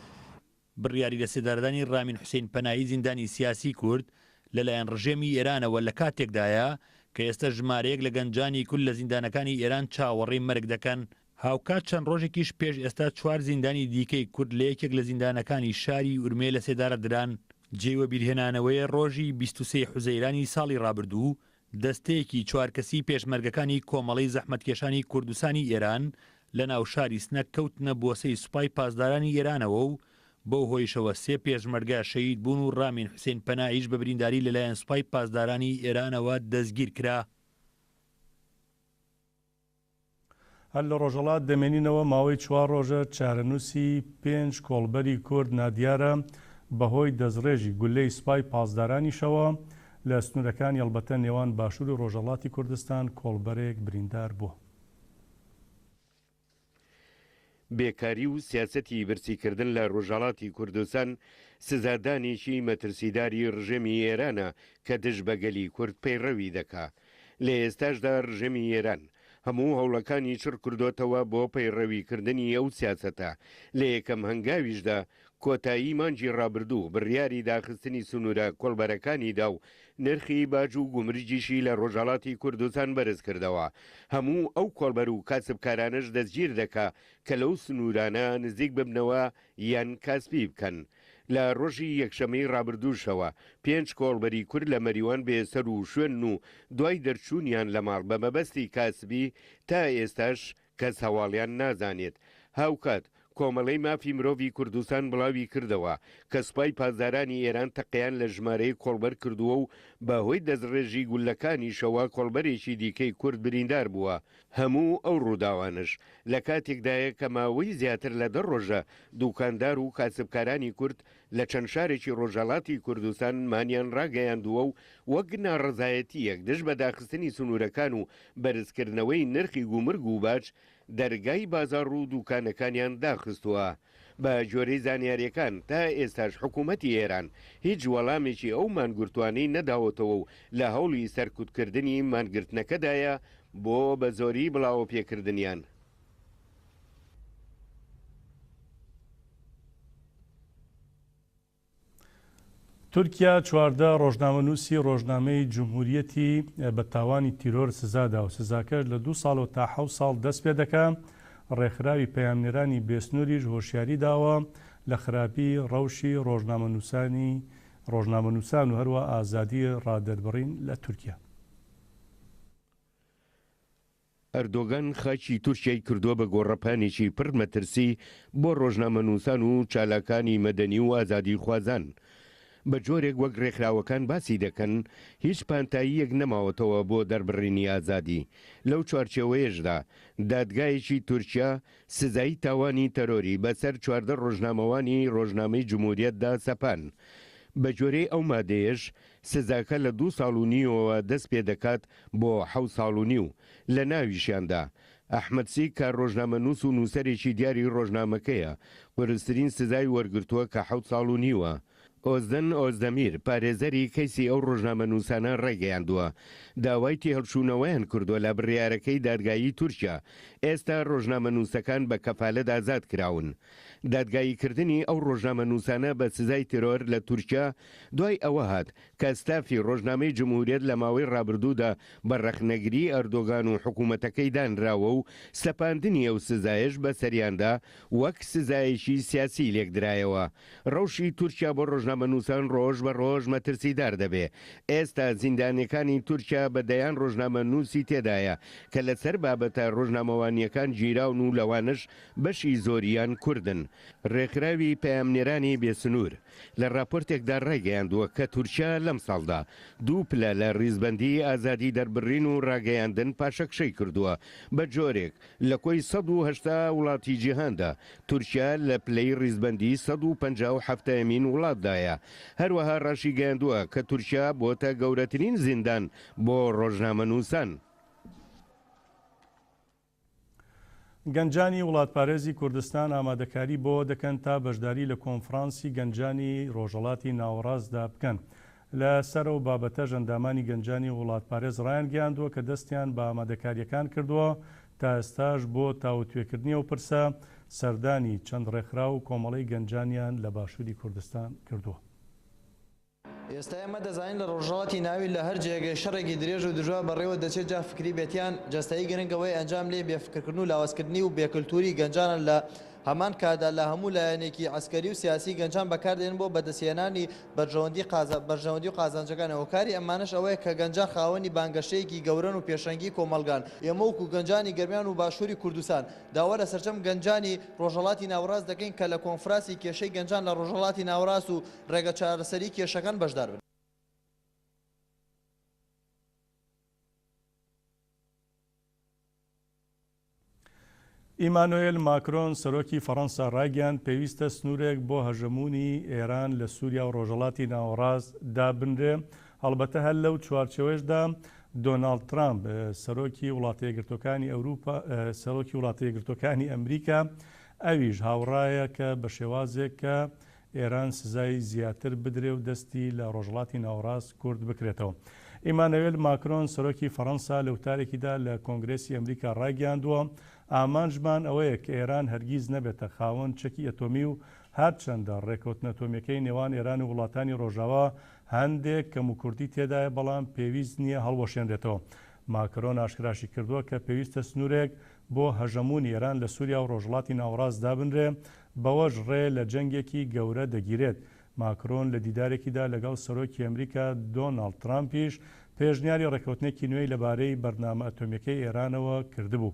بڕیاری لەسێدارەدانی ڕامین حوسەین پەنایی زیندانی سیاسی کورد لەلایەن ڕژێمی ئێرانەوە لە کاتێکدایە کە ئێستا ژمارەیەک لە گەنجانی کورد لە زیندانەکانی ئێران چاوەڕێی مەرگ دەکەن. هاوکات چەند ڕۆژێکیش پێش ئێستا چوار زیندانی دیکەی کورد لە یەکێک لە زیندانەکانی شاری ئورمێ لەسێدارە دران. جێی وەبیرهێنانەوەیە ڕۆژی 23 حوزەیرانی ساڵی ڕابردوو دەستەیەکی چوار کەسی پێشمەرگەکانی کۆمەڵەی زەحمەتکێشانی کوردستانی ئێران لە ناو شاری سنە کەوتنە بۆسەی سوپای پاسدارانی ئێرانەوە و بەو هۆیشەوە سێ پێشمەرگە شەهید بوون و ڕامین حوسێن پەناهیش بە برینداری لەلایەن سوپای پاسدارانی ئێرانەوە دەستگیر کرا. هەر لە ڕۆژهەڵات دەمێنینەوە، ماوەی چوار ڕۆژە چارەنووسی پێنج کۆڵبەری کورد نادیارە، بەهۆی دەستڕێژی گوللەی سوپای پاسدارانیشەوە لە سنوورەکانی ئەڵبەتە نێوان باشوور و ڕۆژهەڵاتی کوردستان کۆڵبەرێک بریندار بووە. بێکاری و سیاسەتی برسیکردن لە ڕۆژهەڵاتی کوردستان سزادانێکی مەترسیداری ڕژێمی ئێرانە کە دژ بە گەلی کورد پەیڕەوی دەکا. لە ئێستاشدا ڕژێمی ئێران. هەموو هەوڵەکانی چڕ کردۆتەوە بۆ پەیڕەویکردنی ئەو سیاسەتە، لە یەکەم هەنگاویشدا کۆتایی مانگی ڕابردوو بڕیاری داخستنی سنوورە کۆڵبەرەکانی دا و نرخی باج و گومرگیشی لە ڕۆژهەڵاتی کوردستان بەرز کردەوە، هەموو ئەو کۆڵبەر و کاسبکارانەش دەستگیر دەکا کە لەو سنوورانە نزیک ببنەوە یان کاسبی بکەن. لە ڕۆژی یەکشەممەی ڕابردووشەوە پێنج کۆڵبەری کورد لە مەریوان بێ سەر و شوێنن و دوای دەرچوونیان لە ماڵ بە مەبەستی کاسبی تا ئێستاش کەس هەواڵیان نازانێت. هاوکات، کۆمەڵەی مافی مرۆڤی کوردستان بڵاوی کردەوە کە سوپای پاسدارانی ئێران تەقەیان لە ژمارەیەک کۆڵبەر کردووە و بە هۆی دەستڕێژی گوللەکانیشەوە کۆڵبەرێکی دیکەی کورد بریندار بووە. هەموو ئەو ڕووداوانەش لە کاتێکدایە کە ماوەی زیاتر لە دە ڕۆژە دووکاندار و کاسبکارانی کورد لە چەند شارێکی ڕۆژهەڵاتی کوردستان مانیان ڕاگەیاندووە و وەک ناڕەزایەتییەک دژ بە داخستنی سنوورەکان و بەرزکردنەوەی نرخی گومرگ و باج دەرگای بازاڕ و دووکانەکانیان داخستووە. بە گوێرەی زانیارییەکان تا ئێستاش حکوومەتی ئێران هیچ وەڵامێکی ئەو مانگرتووانەی نەداوەتەوە و لە هەوڵی سەرکوتکردنی مانگرتنەکەدایە بۆ بە زۆری بڵاوەپێکردنیان. تورکیا 14 ڕۆژنامەنووسی ڕۆژنامەی جمهوریەتی بە تاوانی تیرۆر سزادا و سزاکەش لە دوو ساڵەوە تا حەوت ساڵ دەست پێ دەکا. ڕێکخراوی پەیامنێرانی بێسنووریش هۆشیاری داوە لە خراپی ڕەوشی ڕۆژنامەنووسانی ڕۆژنامەنووسان و هەروە ئازادی ڕادەربڕین لە تورکیا. ئەردۆگان خاکی تورکیای کردووە بە گۆڕەپانێکی پڕ مەترسی بۆ ڕۆژنامەنووسان و چالاکانی مەدەنی و ئازادیخوازان. بە جۆرێک وەک ڕێکخراوەکان باسی دەکەن، هیچ پانتاییەک نەماوەتەوە بۆ دەربڕینی ئازادی. لەو چوارچێوەیەشدا دادگایەکی تورکیا سزای تاوانی تەرۆری بەسەر 14 ڕۆژنامەوانی ڕۆژنامەی جمهوریەتدا سەپان. بە گوێرەی ئەو مادەیەش سزاکە لە دوو ساڵ و نیوەوە دەست پێ دەکات بۆ حەوت ساڵ و نیو، لە ناویشیاندا ئەحمەد سیک کە ڕۆژنامەنووس و نووسەرێکی دیاری ڕۆژنامەکەیە، قورسترین سزای وەرگرتووە کە حەوت ساڵ و نیوە. ئۆزدن ئۆزدەمیر، پارێزەری کەیسی ئەو ڕۆژنامەنووسانە ڕایگەیاندووە، داوای تێهەڵچوونەوەیان کردووە لە بڕیارەکەی دادگایی تورکیا، ئێستا ڕۆژنامەنووسەکان بە کەفالەت ئازاد کراون. دادگاییکردنی ئەو ڕۆژنامەنووسانە بە سزای تێرۆر لە تورکیا دوای ئەوە هات کە ستافی ڕۆژنامەی جمهوریەت لە ماوەی ڕابردوودا بە ڕەخنەگری ئەردۆگان و حکوومەتەکەی دانراوە و سەپاندنی ئەو سزایەش بەسەریاندا وەک سزایەکی سیاسی لێکدرایەوە. ڕەوشی تورکیا بۆ ڕۆژنامەنووسان ڕۆژ بە ڕۆژ مەترسیدار دەبێ. ئێستا زیندانەکانی تورکیا بە دەیان ڕۆژنامەنووسی تێدایە کە لەسەر بابەتە ڕۆژنامەوانییەکان گیراون و لەوانەش بەشی زۆریان کوردن. ڕێکخراوی پەیامنێرانی بێسنوور لە ڕاپۆرتێکدا ڕایگەیاندووە کە تورکیا لەمساڵدا دوو پلە لە ڕیزبەندیی ئازادی دەربڕین و ڕاگەیاندن پاشەکشەی کردووە، بە جۆرێک لە کۆی 180 وڵاتی جیهاندا تورکیا لە پلەی ڕیزبەندیی 157 ەمین وڵاتدایە. هەروەها ڕاشیگەیاندووە کە تورکیا بۆتە گەورەترین زیندان بۆ ڕۆژنامەنووسان. گەنجانی وڵاتپارێزی کوردستان ئامادەکاری بۆ دەکەن تا بەشداری لە کۆنفرانسی گەنجانی ڕۆژهەڵاتی ناوەڕاستدا بکەن. لە سەر ئەو بابەتەش ئەندامانی گەنجانی وڵاتپارێز ڕایانگەیاندووە کە دەستیان بە ئامادەکارییەکان کردووە، تا ئێستاش بۆ تاوتوێکردنی ئەو پرسە سەردانی چەند ڕێکخراو و کۆمەڵەی گەنجانیان لە باشووری کوردستان کردووە. ئێستا ئێمە دەزانین لە ڕۆژهەڵاتی ناوین لە هەر جێگەی شەڕێکی درێژ و دژوار بەڕێوە دەچێت جا فکری بێت یان جەستەیی گرنگ ئەوەیە ئەنجام لێ بێ فکرکردن و لاوازکردنی و بێ کلتوری گەنجانە لە هەمان کاتدا لە هەموو لایەنێکی عەسکەری و سیاسی گەنجان بەکاردێنن بۆ بەدەستهێنانی بەرژەوەندی قازا بەرژەوەندی و قازانجەکان هۆکاری ئەمانەش ئەوەیە کە گەنجان خاوەنی بانگەشەیەکی گەورەن و پێشەنگی کۆمەڵگان ئێمە وەکو گەنجانی گەرمیان و باشوری کوردستان داوا لە سەرجەم گەنجانی ڕۆژهەڵاتی ناوەڕاست دەکەین کە لە کۆنفراسی کێشەی گەنجان لە ڕۆژهەڵاتی ناوەڕاست و ڕێگە چارەسەری کێشەکان بەشدار بن. ئیمانۆێل ماکرۆن، سەرۆکی فەڕەنسا ڕایگەیاند، پێویستە سنوورێک بۆ هەژەموونی ئێران لە سووریا و ڕۆژهەڵاتی ناوەڕاست دابنرێ، هەڵبەتە هەر لەو چوارچێوەیەشدا دۆناڵد ترامپ، سەرۆکی وڵاتەیەکگرتووەکانی ئەوروپا سەرۆکی وڵاتەیەکگرتووەکانی ئەمریکا ئەویش هاوڕایە کە بە شێوازێک کە. ئێران سزای زیاتر بدرێ و دەستی لە ڕۆژهەڵاتی ناوەڕاست کورت بکرێتەوە. ئیمانوێل ماکرۆن سەرۆکی فەڕەنسا لە وتارێکیدا لە کۆنگرێسی ئەمریکا ڕایگەیاندووە، ئامانجمان ئەوەیە کە ئێران هەرگیز نەبێتە خاوەن چەکی ئەتۆمی و هەرچەندە ڕێکەوتنە ئەتۆمیەکەی نێوان ئێران و وڵاتانی ڕۆژاوا هەندێک کەموکورتی تێدایە بەڵام پێویست نییە هەڵوەشێنرێتەوە. ماکرۆن ئاشکراشی کردووە کە پێویستە سنوورێک بۆ هەژەموونی ئێران لە سووریا و ڕۆژهەڵاتی ناوەڕاست دابنرێ، بەوەش ڕێ لە جەنگێکی گەورە دەگیرێت. ماکرۆن لە دیدارێکیدا لەگەڵ سەرۆکی ئەمریکا دۆناڵد ترامپیش پێشنیاری ڕێککەوتنێکی نوێی لەبارەی بەرنامە ئەتۆمییەکەی ئێرانەوە کردبوو.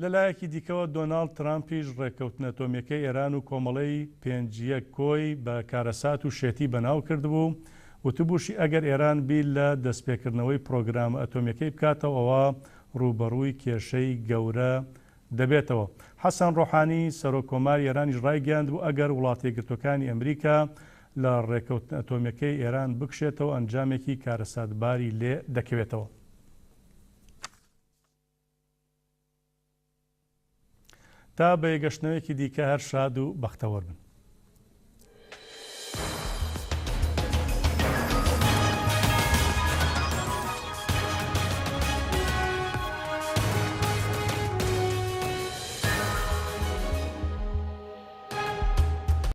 لەلایەکی دیکەوە دۆناڵد ترامپیش ڕێککەوتنە ئەتۆمییەکەی ئێران و کۆمەڵەی پێنج یەک کۆی بە کارەسات و شێتی بەناو کردبوو، وتبووشی ئەگەر ئێران بیر لە دەستپێکردنەوەی پرۆگرامە ئەتۆمییەکەی بکاتەوە ئەوا ڕووبەڕووی کێشەی گەورە دەبێتەوە. حەسەن ڕۆحانی سەرۆک کۆماری ئێرانیش ڕایگەیاندبوو ئەگەر وڵاتەیەکگرتووەکانی ئەمریکا لە ڕێککەوتنە ئەتۆمییەکەی ئێران بکشێتەوە ئەنجامێکی کارەساتباری لێ دەکەوێتەوە. تا بەیەگەشتنەوەیەکی دیکە هەر شاد و بەختەوەر بن.